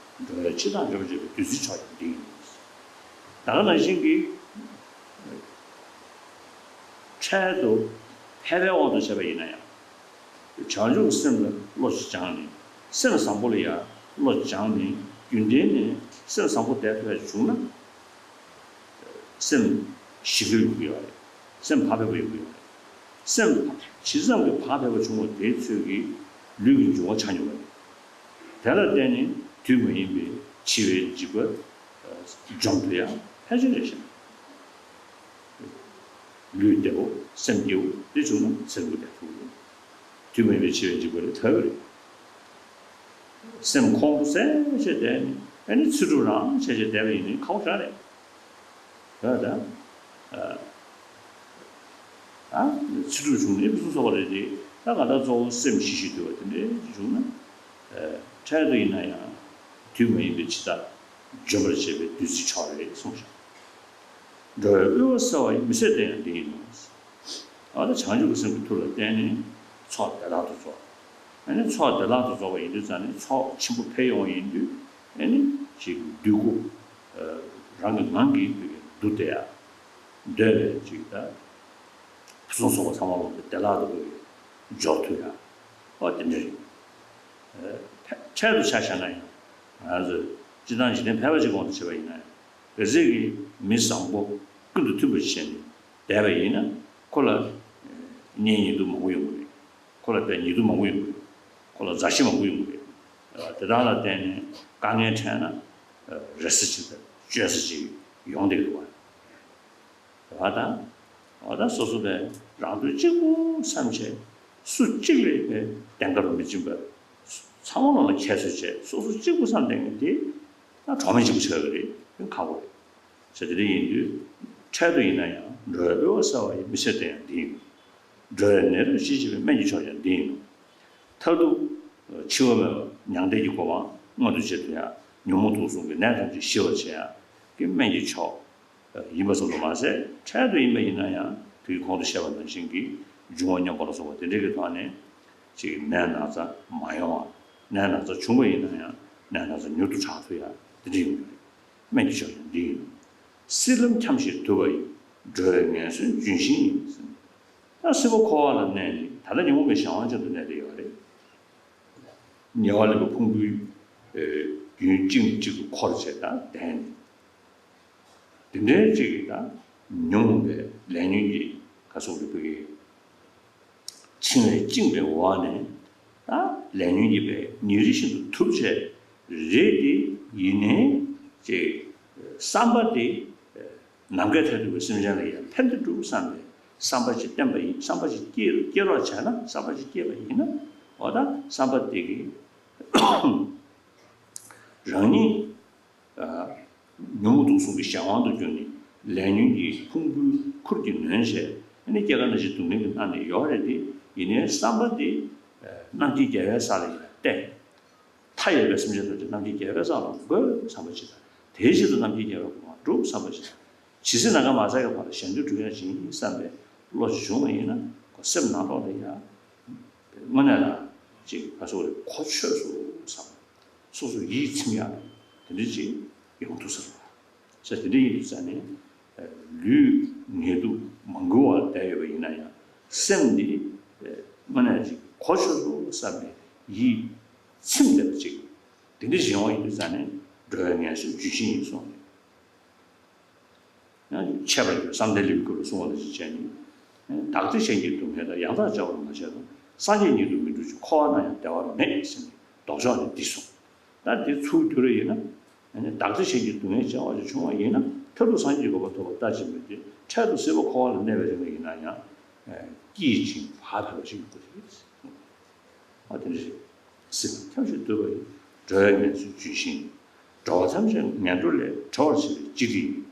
འགྲོ་བའི་འཆི་བདག་འཇོམས་བྱེད་པའི། བདུད་རྩིའི་མཆོག་ཀྱང་འདི་ཡིན། ད་ག་ནང་བཞིན་གྱི་འཕྲལ་དུ་ཕལ་པའི་དབང་དུ་བྱས་པ་ཡིན་ན་ཡང་། བྱང་ཆུབ་སེམས་ལ་བློ་ཅིག་སྦྱངས་ནས། སེམས་བཟང་པོ་ལ་ཡང་བློ་སྦྱངས་ནས་རྒྱུན་ལྡན་ནས་སེམས་བཟང་པོ་བསྡད་ཐུབ་པ་བྱུང་ན། སེམས་ཞི་ལྷོད་ཡོང་གི་ཡོད་རེད། སེམས་བག་ཕེབས་པ་ཡོང་གི་ཡོད་རེད། སེམས་ཇི་ཙམ་གྱིས་བག་ཕེབས་པ་བྱུང་བ་དེའི་ཚོད་ཀྱིས་ལུས་ཀྱི་འབྱུང་བ་ཆ་སྙོམས་པ་རེད། དེ་ལ་བརྟེན་ནས་དུས་མ་ཡིན་པའི་འཆི་བའི་འཇིགས་པ་འཇོམས་ཐུབ་ཡག་ཕལ་ཆེར་རེད་ཤག་ལུས་བདེ་བོ་སེམས་སྐྱིད་པོ་དེ་བྱུང་ན་ཚེ་རིང་པོ་བསྡད་ཐུབ་ཀྱི་རེད། དུས་མ་ཡིན་པའི་འཆི་བའི་འཇིགས་པ་ལས་ཐར་གྱི་རེད། སེམས་ཁོང་ཁྲོ་སེལ་བྱས་བསྡད་ནས་ཨ་ནི་ཚེ་སྒྲུབ་རང་བྱས་བྱས་བསྡད་པ་ཡིན་ན་ཁག་པོ་ཞེ་དྲག་རེད། ཡ་ད། ཨ། ཚེ་སྒྲུབ་བྱུང་ནས་ཕུན་སུམ་ཚོགས་པ་རེད་དེ། ད་ང་ད་གཙོ་བོ་སེམས་ཞི་ཞིང་དུལ་བ་དེ་འདྲའི་བྱུང་ན། འཕྲལ་དུ་ཡིན་ན་ཡང་དུས་མ་ཡིན་པའི་འཆི་བདག་འཇོམས་པར་བྱེད་པའི་བདུད་རྩིའི་མཆོག་རེད་གསུངས་ཤག་འགྲོ་བའི་དབུལ་བ་སེལ་བ་ཡི། མི་ཚེ་དེ་ཡང་འདི་ཡིན་ནོ། ཨ་ད་བྱང་ཆུབ་ཀྱི་སེམས་ཀྱི་མཐུ་ལ་བརྟེན་ནས་ཚོགས་བདེ་བླག་ཏུ་རྫོགས། ཨ་ནི་ཚོགས་བདེ་བླག་ཏུ་རྫོགས་པ་ཡིན་དུས་ཙང་ནས་ཚོགས་ཆེན་པོ་འཕེལ་ཡོང་བ་ཡིན་དུས། ཨ་ནི་ཅིག་འདོད་རྒུ། རང་གི་ངང་གིས་འདུ་བསྡད་ཡ། འདོད་པའི་ཅིག་ད། ཕུན་སུམ་ཚོགས་པ་ཚང་མ་ལོག་སྟེ་བདེ་བླག་ཏུ་འབྱོར་ཐུབ་ཡ། ཨོ་དེ་འདྲ་རེད། འཕྲལ་དུ་ཆ་བཞག་ན་ཡང་། ང་ཚོས་སྤྱིར་བཏང་འཇིག་རྟེན་ཕལ་པ་ཅིག་དབང་དུ་བྱས་པ་ཡིན་ན་ཡང་། གལ་སྲིད་ཀྱི་མི་བཟང་པོ་ཀུན་ཏུ་མཐུན་པ་ཞིག་བྱས་ནས་བསྡད་པ་ཡིན་ན། ཁོ་ལ་གཉེན་ཉེ་དུ་མང་པོ་ཡོང་གི་རེད། ཁོ་ལ་དཔེ་ཉེ་དུ་མང་པོ་ཡོང་གི་རེད། ཁོ་ལ་མཛའ་བཤེས་མང་པོ་ཡོང་གི་རེད། དེ་དག་ལ་བརྟེན་ནས་དཀའ་ངལ་འཕྲད་ན་རེ་ས་ཅིག་དང་བཅོལ་ས་ཅིག་ཡོང་བསྡད་ཀྱི་འདུག་བ། བ་དང་། བ་དང་སོ་སོ་བས་རང་དོན་གཅིག་པུ་བསམ་བྱས། སུ་གཅིག་ལ་བས་བདེན་ཁ་རུ་མི་འཛིན་པར། ཚང་མ་ལ་ཁྱད་གསོད་བྱས་སོ་སོ་གཅིག་པུ་བསམ་བསྡད་མཁན་དེ་ད་གྲོགས་མེད་གཅིག་པུ་ཆགས་ཀྱི་རེད། ཁག་པོ་རེད། ཟེར་དེ་འདྲ་ཡིན་དུས། འཕྲལ་དུ་ཡིན་ན་ཡང་འགྲོ་བའི་དབུལ་བ་སེལ་བ་ཡི། མི་ཚེ་དེ་ཡང་འདི་ཡིན་ནོ། འགྲོ་བའི་ནད་རིམས་ཞི་བྱེད་པའི། སྨན་གྱི་མཆོག་ཀྱང་འདི་ཡིན་ནོ། མཐར་ཐུག་འཆི་བ་མེད་པ་མྱང་འདས་ཀྱི་གོ་འཕང་མངོན་དུ་བྱེད་ཐུབ་ཡ། ཉོན་མོངས་དུག་གསུམ་གྱི་ནད་ཐམས་ཅད་ཞི་བར་བྱེད་ཡ་གི་སྨན་གྱི་མཆོག་ཡིན་པ་ཙམ་དུ་མ་ཟད། འཕྲལ་དུ་ཡིན་པ་ཡིན་ན་ཡང་དེའི་གོང་དུ་བཤད་པ་ནང་བཞིན་གྱི་འབྱུང་བ་མཉམ་པ་ལ་སོགས་པ་དེ་འདྲ་གི་ཐོག་ནས་ཅིག་ནད་ན་ཚ་མ་ཡོང་བ། ནད་ན་ཚ་བྱུང་བ་ཡིན་ན་ཡང་ནད་ན་ཚ་མྱུར་དུ་དྲག་ཐུབ་ཡ། འདི་འདྲ་ཡོང་གི་རེད། སྨན་གྱི་མཆོག་ཡང་འདི་ཡིན། སྲིད་ལམ་འཁྱམས་ཤིང་དུབ་པ་ཡི། འགྲོ་བའི་ངན་སོང་ལྗོན་ཤིང་ཡིན། ད་སྲིད་པ་འཁོར་བ་ལ་གནས་ནས་ད་ལྟ་ཉོན་མོངས་པའི་གཞན་དབང་ཅན་དུ་གནས་བསྡད་ཡོད་རེད། ཉེ་བར་ལེན་པའི་ཕུང་པོའི་རྒྱུན་གཅིག་ནས་གཅིག་ཏུ་འཁོར་བྱས་དང་ལྡན་ནས། དེ་འདྲའི་ཅིག་གིས་ད་ཉོན་མོངས་པའི་ལས་ཉོན་གྱི་ག་སོགས་ཀྱི་བུ་གའི་འཆིང་བས་བཅིངས་པའི་འོག་ནས་ད་ལས་ཉོན་གྱི་པའི་ཉེ་རིང་ཤིན་ཏུ་དུབ་བྱས་རེད་དེ། ཡིན་ནའི་ཅིག་བསམ་པ་དེ་ནམ་མཁའི་མཐས་གཏུགས་པའི་སེམས་ཅན་ལ་ཡང་ཕན་བདེ་སྒྲུབ་བསམ་པའི་བསམ་པ་ཅིག་བསྟེན་པ་ཡིན། བསམ་པ་ཅིག་སྐྱེ་སྐྱེ་རོགས་བྱས་ན། བསམ་པ་ཅིག་སྐྱེས་པ་ཡིན་ན། འོ་ད་བསམ་པ་དེ་གིས་རང་ཉིད་ཉོན་མོངས་དུག་གསུམ་གྱི་གཞན་དབང་དུ་གྱུར་ནས་ལས་ཉོན་གྱི་ཕུང་པོའི་ཁུར་གྱིས་ནོན་བྱས། ཨ་ནི་སྐྱེ་རྒ་ན་འཆིའི་སྡུག་བསྔལ་གྱིས་མནར་ནས་ཡོད་རེད་དེ། ཡིན་ནའི་བསམ་པ་འདི་རྣམ་མཁྱེན་རྒྱལ་བའི་ས་ལ་ཡང་བརྟེན། མཐའ་ཡས་པའི་སེམས་ཅན་ཐམས་ཅད་རྣམ་མཁྱེན་རྒྱལ་བའི་ས་ལ་འགོད་བསམ་པ་ཅིག་དང་། དེའི་ཆེད་དུ་རྣམ་མཁྱེན་རྒྱལ་བའི་གོ་འཕང་སྒྲུབ་བསམ་པ་ཅིག་དང་། ཇི་སྲིད་ནམ་མཁའ་མ་ཟད་ཀྱི་བར་གཞན་དོན་སྒྲུབ་ཡ་ཞིག་ཡིན་བསམ་པའི་བློ་ཞིག་བྱུང་བ་ཡིན་ན། ཁོ་སེམས་ནང་ལོགས་ལ་ཡང་དངོས་གནས་ལ་ཅིག་ག་སོགས་རེད། གོ་ཆོད་སོང་བསམ། སོ་སོ་ཡིད་ཚིམ་ཡག་དེ་འདྲ་ཅིག་ཡོང་ཐུབ་ས་རེད་བ། ས་དེ་འདྲ་ཡིན་དུས་ཙང་ནས་ལུས་ངལ་དུབ་མ་འགུལ་བར་བསྡད་ཡོད་པ་ཡིན་ན་ཡང་། སེམས་འདི་དངོས་གནས་ཅིག་གོ་ཆོད་སོང་བསམ་པའི་ཡིད་ཚིམ་བསྡད་པ་ཅིག་དེ་འདྲ་ཞིག་ཡོང་བ་ཡིན་དུས་ཙང་ནས་འགྲོ་བའི་ངན་སོང་ལྗོན་ཤིང་ཡིན་གསུངས་ནས། ཡང་འཆད་པར་འགྱུར། བསམ་གཏན་ལེའུའི་སྐབས་ལ་གསུངས་པ་ནང་བཞིན་བྱས་ནས། བདག་བདེ་གཞན་གྱི་སྡུག་བསྔལ་དང་། ཡང་དག་བྱ་བར་མ་བྱས་ན། སངས་རྒྱས་ཉིད་དུ་མི་འགྲུབ་ཅིང་། འཁོར་བ་ན་ཡང་བདེ་བ་མེད་ཟེར་ནས་ལྡོག་ཕྱོགས་ནས་འདི་གསུངས། ད་འདི་ཚུར་བསྒྱུར་བ་ཡིན་ན། བདག་བདེ་གཞན་གྱི་སྡུག་བསྔལ་བྱ་བ་ཞིག་བྱུང་བ་ཡིན་ན། མཐར་ཐུག་སངས་རྒྱས་ཀྱི་གོ་འཕང་ཐོབ་པ་ལྟ་ཅི་སྨོས་ཏེ། འཕྲལ་དུ་སྲིད་པ་འཁོར་བ་ལ་གནས་པའི་རིང་ལ་ཡིན་ན་ཡང་། སྐྱིད་ཅིང་བག་ཕེབས་པ་ཞིག་ཡོང་གི་རེད། ཨ་དེ་འདྲ་ཞིག་སྲིད་པ་འཁྱམས་ཤིང་དུབ་པ་ཡི། འགྲོ་བའི་ངན་སོང་ལྗོན་ཤིང་ཡིན། འགྲོ་བ་ཐམས་ཅད་ངན་འགྲོ་ལས་གྲོལ་བར་བྱེད་པའི་སྤྱི་དྲིལ་ཡིན།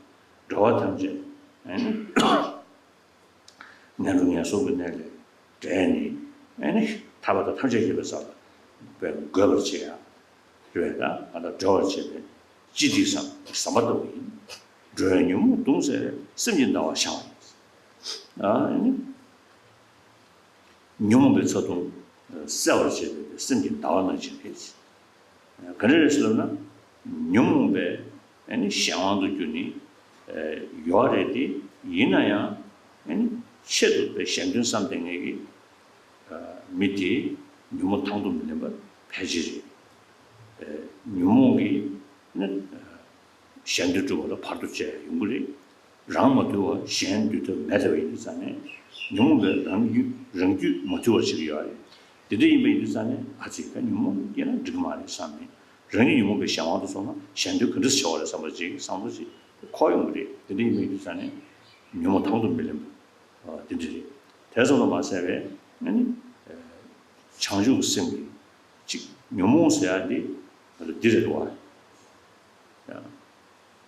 འགྲོ་བ་ཐམས་ཅད་ཨ་ནི་ངན་འགྲོ་ངན་སོང་གི་གནས་ལས་བསྒྲལ་ནས། ཨ་ནི་ཐར་པ་དང་ཐམས་ཅད་མཁྱེན་པའི་ས་ལ་འགོད་པར་བྱེད་ཡ། རེད། ད་ང་དང་འགྲོ་བར་བྱེད་པའི་སྤྱི་དྲིལ་ཟེར་ཟམ་པ་ལྟ་བུ་ཡིན། འགྲོ་བའི་ཉོན་མོངས་གདུང་སེལ་བའི། སེམས་ཀྱི་ཟླ་བ་འཆང་བ་ཡིན། ཨ་ནི་ཉོན་མོངས་པའི་ཚ་གདུང་སེལ་བར་བྱེད་པའི་སེམས་ཀྱི་ཟླ་བ་ནང་བཞིན་རེད། ག་རེ་རེད་ཟེར་ལབ་ན། ཉོན་མོངས་པའི་ཨ་ནི་གཞན་དབང་དུ་གྱུར་ནས་ཡོད་རེད་དེ། ཡིན་ན་ཡང་ཨ་ནི་ཆེད་དུ་པའི་གཞན་དོན་བསམ་བསྡད་མཁན་གྱི་མི་དེ་ཉོན་མོངས་དང་དུ་མི་ལེན་པ་ཕལ་ཆེར་རེད། ཉོན་མོངས་ཀྱིས་ནི་གཞན་དོན་སྒྲུབ་པ་ལ་བར་དུ་གཅོད་ཡོང་གི་རེད། རང་མ་དུལ་བར་གཞན་འདུལ་ཐབས་མེད་བསྡད་པ་ཡིན་དུས་ཙང་ནས། ཉོན་མོངས་པས་རང་རྒྱུད་རང་རྒྱུད་མ་དུལ་བར་བྱེད་ཀྱི་ཡོད་རེད། དེ་འདྲ་ཡིན་པ་ཡིན་དུས་ཙང་ནས། ཨ་ཙི། ད་ཉོན་མོངས་སྐྱེས་ན་འགྲིག་གི་མ་རེད་བསམ་ནས། རང་ཉིད་ཉོན་མོངས་པའི་གཞན་དབང་དུ་སོང་ན་གཞན་དོན་ག་འདྲ་བྱེད་པ་རེད་བསམ་པ་ཅིག་བསམ་བློ་ཅིག་འཁོར་ཡོང་གི་རེད། དེ་འདྲ་ཡིན་པ་ཡིན་དུས་ཙང་ནས་ཉོན་མོངས་དང་དུ་མི་ལེན་པ་དེ་འདྲ་རེད། དེ་ཙམ་དུ་མ་ཟད་པའི་ཨ་ནི་བྱང་ཆུབ་སེམས་ཀྱི་ཅིག་ཉོན་མོངས་ཟེར་ཡ་འདི་འདི་རེད་འདུག་བ།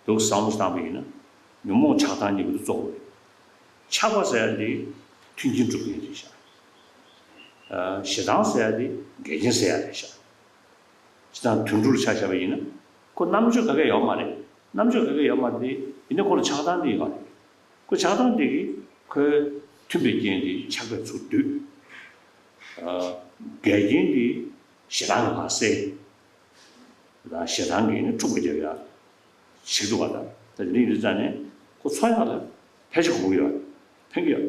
འདུག་བསམ་བློ་བཏང་པ་ཡིན་ན། ཉོན་མོངས་ཆགས་སྡང་གཉིས་པོ་དེ་གཙོ་བོ་རེད། ཆགས་པ་ཟེར་ཡ་འདི་མཐུན་རྐྱེན་སྒྲུབ་མཁན་རེད་ཤག་ཨ། ཞེ་སྡང་ཟེར་ཡ་འདི་འགལ་རྐྱེན་སེལ་ཡ་རེད་ཤག་ཞེ་སྡང་དུད་འགྲོ་ལ་ཆ་བཞག་པ་ཡིན་ན། ཁོ་རྣམ་དཔྱོད་ག་གེ་ཡོད་མ་རེད། རྣམ་དཔྱོད་ག་གེ་ཡོད་མ་རེད་དེ། ཡིན་ན་ཁོ་ལ་ཆགས་སྡང་འདི་ཡོད་རེད། ཁོ་ཆགས་སྡང་འདི་གིས་ཁོའི་མཐུན་པའི་རྐྱེན་འདི་ཆགས་པས་ཚུར་བསྡུས། ཨ། འགལ་རྐྱེན་འདི་ཞེ་སྡང་གིས་ཕར་སེལ། ད་ཞེ་སྡང་གིས་ནི་འཁྲུག་པ་རྒྱག་ཡ་ཞིག་འདུག་བ། ད་ད་འདི་ཡིན་དུས་ཙང་ནས་ཁོ་འཚོ་ཡག་ལ་ཕལ་ཆེར་དགོས་ཀྱི་ཡོད་རེད། ཕན་གྱི་ཡོད་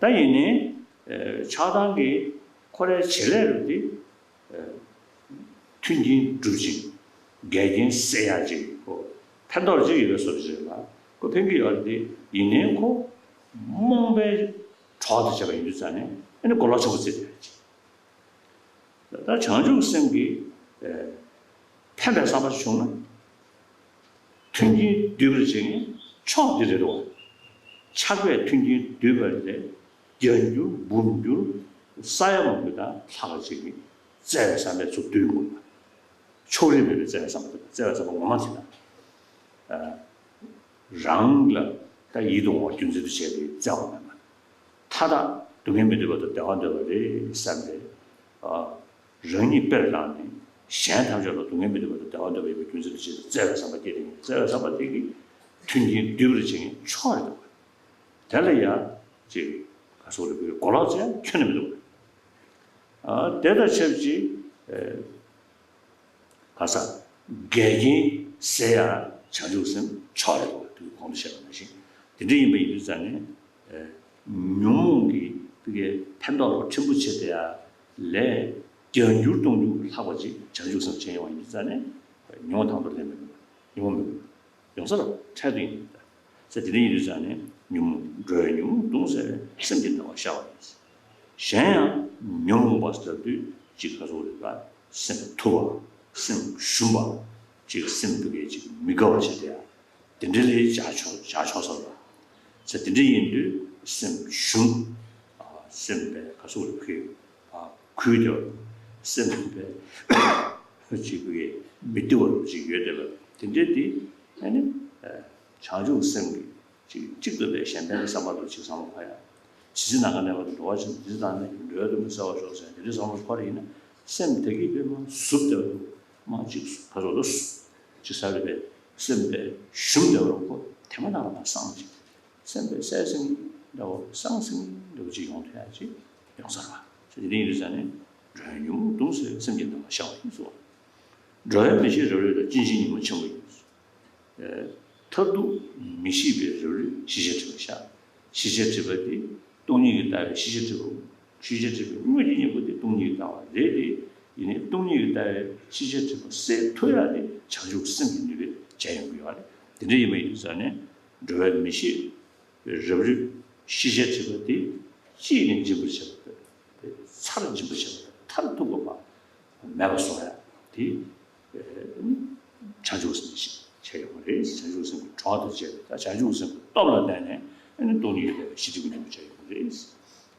རེད། ད་ཡིན་ནའི་ཆགས་སྡང་གིས་ཁོ་རའི་བྱེད་ལས་རུ་དེ་མཐུན་རྐྱེན་སྒྲུབ་ཅིང་འགལ་རྐྱེན་སེལ་ཡག་ཅིག་ཁོ་ཕན་ཐོགས་ཅིག་ཡོད་པའི་བཟོ་འདྲ་ཅིག་ལ་ཁོ་ཕན་གྱི་ཡོད་རེད་དེ། ཡིན་ནའི་ཁོ་རྨོངས་པའི་གྲོགས་དེ་བྱས་པ་ཡིན་དུས་ཙང་ནས་ཨ་ནི་གོ་ལོག་ཆེན་པོ་བརྩི་བསྡད་ཡག་ཅིག་ད་བྱང་ཆུབ་སེམས་ཀྱིས་ཕན་པའི་བསམ་པ་ཞིག་བྱུང་ན། མཐུན་རྐྱེན་སྡུད་པར་བྱེད་མཁན་མཆོག་འདི་རེད་དོ། ཆགས་པས་མཐུན་རྐྱེན་སྡུད་པ་ལས་བརྒྱ་འགྱུར་འབུམ་འགྱུར་ས་ཡ་མང་པོའི་དང་ལྷག་པ་ཅིག་གིས་བརྩེ་བའི་བསམ་པས་ཚུར་སྡུད་དགོས་པ། ཕྱོགས་རིས་མེད་པའི་བརྩེ་བའི་བསམ་པ། བརྩེ་བའི་བསམ་པ་ངོ་མ་དེ་དང་། རང་ལ་ད་ཡིད་དུ་འོང་བ་རྒྱུ་མཚན་དུ་བྱས་ཏེ་བརྩེ་བ་མེད་པ། མཐའ་དག་སྡུག་བསྔལ་མི་འདོད་པ་དང་བདེ་བ་འདོད་པ་རེད་བསམ་པས། ཨ། རང་ཉིད་དཔེར་བླངས་ནས་གཞན་ཐམས་ཅད་ལ་སྡུག་བསྔལ་མི་འདོད་པ་དང་བདེ་བ་འདོད་པ་ཡོད་པའི་རྒྱུ་མཚན་དུ་བྱས་ཏེ་བརྩེ་བའི་བསམ་པ་སྐྱེས་ཏེ། བརྩེ་བའི་བསམ་པ་དེ་གིས་མཐུན་རྐྱེན་སྡུད་པར་བྱེད་མཁན་མཆོག་རེད་འདུག་དེ་ལ་ཡང་ཅིག་ག་སོགས་རེ་བའི་གོ་ལོག་ཅིག་ཡང་ཁྱོན་ནས་མི་འདུག་ཨ། དེ་དང་ཆབས་ཅིག་ཨེ། ག་ས། འགལ་རྐྱེན་སེལ་ཡ་བྱང་ཆུབ་སེམས་མཆོག་རེད་འདུག་གོང་དུ་བཤད་པ་ནང་བཞིན། དེ་འདྲ་ཡིན་པ་ཡིན་དུས་ཙང་ནས་ཉོན་མོངས་ཀྱི་དེ་གའི་ཕན་ཐོགས་ལ་ཕྲན་བུ་ཆེ་དེ་ཡ་ལས་བརྒྱ་འགྱུར་སྟོང་འགྱུར་ལྷག་པ་ཅིག་བྱང་ཆུབ་སེམས་ཅན་ཡོང་བ་ཡིན་དུས་ཙང་ནས་ཉོན་མོངས་དང་དུ་ལེན་མི་དགོས། ཉོན་མོངས་མི་དགོས། ཡོང་ས་ལ་འཕྲལ་དུ་ཡིན། ས་དེ་འདྲ་ཡིན་དུས་ཙང་ནས་ཉོན་མོངས་འགྲོ་བའི་ཉོན་མོངས་གདུང་སེལ་བའི་སེམས་ཀྱི་སྣང་བ་ཤར་བ་ཡིན། གཞན་ཡང་ཉོན་མོངས་པ་ཟེར་དུས་ཅིག་ག་ཚོད་རེད་པ། སེམས་ཐུབ་པ། སེམས་ཞུམ་པ། ཅིག་སེམས་སྡུག་གི་ཅིག་མི་དགའ་བ་ཅིག་དེ་ཡང་དེ་འདྲ་ལས་བྱ་ཆོག་བྱ་ཆོག་ས་ལ། ས་དེ་འདྲ་ཡིན་དུས་སེམས་ཞུམ། སེམས་པའི་ག་ཚོད་རེད་ཁུལ། ཨ། ཁུལ་དུ་སེམས་པའི་ཅིག་གི་མི་བདེ་བ་ཅིག་ཡོད་དེ་ལ་དེ་འདྲའི་དེ་ཨ་ནི་བྱང་ཆུབ་སེམས་ཀྱི་ཅིག་གཅིག་ཏུ་པའི་གཞན་ཕན་གྱི་བསམ་པ་དུ་ཅིག་བསམ་བློ་འཁོར་ཡ། ཇི་སྲིད་ནམ་མཁའ་གནས་པ་དུ་འགྲོ་བ་ཅན་དེ་དང་ནི་འགྲོ་བའི་དུ་མི་གསལ་བར་ཤོག་ཟེར་དེ་འདྲའི་བསམ་བློ་འཁོར་ཡིན་ན་སེམས་དེ་གི་དཔེ་མ་ཟུབ་དེ་བ་མ་ཅིག་ག་ཚོད་ལ་ཅིག་ས་རེད་པས་སེམས་པའི་ཞུམ་དེ་བ་རུ་ཁོ་དེ་མ་ནང་ལ་སངས་ཅིག་སེམས་པའི་གསལ་སེང་འདྲ་བོ་སངས་སེང་འདྲ་བོ་ཅིག་ཡོང་ཐུབ་ཡ་ཅིག་ཡོང་ས་ར། ཚེ་འདི་ཡིན་དུས་ཙང་ནས་འགྲོ་བའི་ཉོན་མོངས་གདུང་སེལ་སེམས་ཀྱི་སྣང་བ་ཤར་བ་ཡིན་ཟེར་བ། འགྲོ་བའི་མི་ཤེས་རབ་རིབ་དང་། གཅིན་སྙིའི་ཉི་མ་ཆེན་པོ་ཡིན། མཐར་ཐུག་མི་ཤེས་པའི་རབ་རིབ་ཤེས་བྱའི་སྒྲིབ་པ་ཤར། ཤེས་བྱའི་སྒྲིབ་པ་དེ་སྟོང་ཉིད་ཀྱི་ལྟ་བའི་ཤེས་བྱའི་སྒྲིབ་པ། ཤེས་བྱའི་སྒྲིབ་པའི་དངོས་ཀྱི་གཉེན་པོ་དེ་སྟོང་ཉིད་ཀྱི་ལྟ་བ་རེད་དེ། ཡིན་ནའི་སྟོང་ཉིད་ཀྱི་ལྟ་བའི་ཤེས་བྱའི་སྒྲིབ་པ་སེལ་ཐུབ་ཡ་དེ་བྱང་ཆུབ་སེམས་ཀྱི་ནུས་པས་བྱས་ཡོང་གི་ཡོད་རེད། དེ་འདྲ་ཡིན་པ་ཡིན་དུས་ཙང་ནས་འགྲོ་བའི་མི་ཤེས་རབ་རིབ་ཤེས་བྱའི་སྒྲིབ་པ་དེ་གཅིག་ནས་འབྱིན་པར་བྱེད་པ་དང་། ཚར་འབྱིན་པར་བྱེད་པ་དང་མཐར་ཐུག་པ་མ་མེད་པ་བཟོ་ཡ་དེ་བྱང་ཆུབ་སེམས་ཤེས་བྱས་ཡོང་བ་རེད། བྱང་ཆུབ་སེམས་ཀྱི་གྲོགས་དང་བཅས་པའི་ད་བྱང་ཆུབ་སེམས་ཀྱི་སྟོབས་ལ་བརྟེན་ནས་ཨ་ནི་སྟོང་ཉིད་ཀྱི་ལྟ་བའི་ཤེས་སྒྲིབ་ཀྱི་ཉོན་མོངས་བྱས་ཡོང་བ་རེད།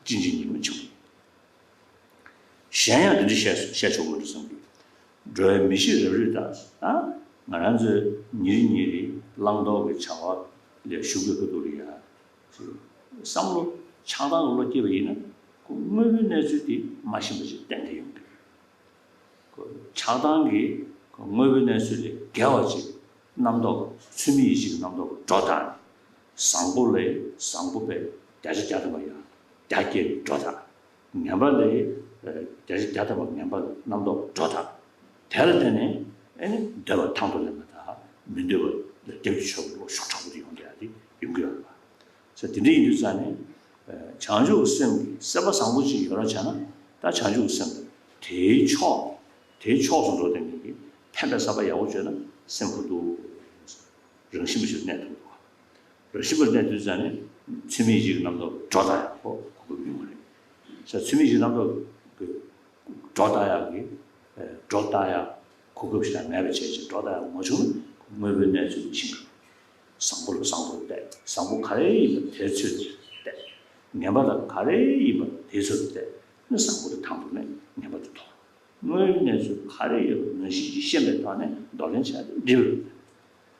གཅིན་སྙིའི་ཉི་མ་ཆེན་པོ། གཞན་ཡང་འདི་འདྲ་བཤད་བཤད་ཆོག་མི་འདུག་བསམ་གྱི། འགྲོ་བའི་མི་ཤེས་རབ་རིབ་དང་། ད་ང་རང་ཚོས་ཉིན་རེ་ཉིན་རེ་བླང་དོར་གྱི་བྱ་བ་ལས་ཞུགས་པའི་ཁ་ཐུག་ལ་ཡ། བསམ་བློ་ཆགས་སྡང་གི་བློ་སྐྱེས་པ་ཡིན་ན་ཁོ་དངོས་པོའི་གནས་ཚུལ་དེ་མ་ཤེས་པ་ཞིག་གཏན་ནས་ཡོང་གི། ཆགས་སྡང་གིས་དངོས་པོའི་གནས་ཚུལ་ལས་བརྒལ་བ་ཅིག་རྣམ་རྟོག་ཚུལ་མིན་ཡིད་བྱེད་ཀྱི་རྣམ་རྟོག་སྒྲོ་བཏགས་ནས། བཟང་པོ་ལས་བཟང་པོ་པའི་བརྒྱ་ཆ་བརྒྱ་ཐམ་པ་ཡང་བརྒྱ་སྐྱེས་སྒྲོ་བཏགས། ངན་པ་ལས་བརྒྱ་ཆ་བརྒྱ་ཐམ་པ་ངན་པ་རྣམ་རྟོག་སྒྲོ་བཏགས། དེ་ལ་བརྟེན་ནས་ཨེ་ནི་འདོད་པ་ཐང་དུ་ལེན་པ་དང་མི་འདོད་པ་ལ་རྒྱབ་ཀྱི་ཕྱོགས་ལ་ཤུགས་དྲག་པོ་དེ་ཡོང་བསྡད་ཡ་དེ་ཡོང་གི་ཡོད་རེད་པ། ས་དེ་འདྲ་ཡིན་དུས་ཙང་ནས། བྱང་ཆུབ་སེམས་ཀྱི་སེམས་པ་བཟང་པོ་ཅིག་ཡོད་རོགས་བྱས་ན་ད་བྱང་ཆུབ་སེམས་དང་དེའི་ཕྱོགས། དེའི་ཕྱོགས་སུ་འགྲོ་བསྡད་མཁན་གྱི་ཕན་པའི་བསམ་པ་ཡག་པོ་བྱས་ན་སེམས་ཁུར་འདུག་རང་བཞིན་པ་ཞིག་གནས་ཐུབ་འདུག་རང་བཞིན་པར་གནས་དུས་ཙང་ནས་ཚུལ་མིན་ཡིད་བྱེད་ཀྱི་རྣམ་རྟོག་སྒྲོ་བཏགས་ཡག་པོ་གོ་སྐབས་ཡོང་གི་རེད། ས་ཚུལ་མིན་ཡིད་བྱེད་རྣམ་རྟོག་གི་སྒྲོ་བཏགས་ཡག་གི་སྒྲོ་བཏགས་ཡག་གོ་སྐབས་ཤིག་ཡང་མེད་པ་བྱས་ཅིང་སྒྲོ་བཏགས་ཡག་མ་བྱུང་ན་དངོས་པོའི་གནས་ཚུལ་ཕྱིན་པ། བཟང་པོ་ལ་བཟང་པོར་བལྟས། བཟང་པོ་ག་རེ་ཡིན་པ་དེའི་ཚུལ་དུ་བལྟས། ངན་པ་ལ་ག་རེ་ཡིན་པ་དེའི་ཚུལ་དུ་བལྟས་ནས་བཟང་པོ་དེ་དང་དུ་གནས། ངན་པ་དེ་དོར། དངོས་ཡོད་གནས་ཚུལ་ག་རེ་ཡོད་པ་ནང་བཞིན་གྱིས་ཤེས་པའི་ཐོག་ནས་འདོར་ལེན་བྱས་ཏེ་འགྲིག་པ་རེད།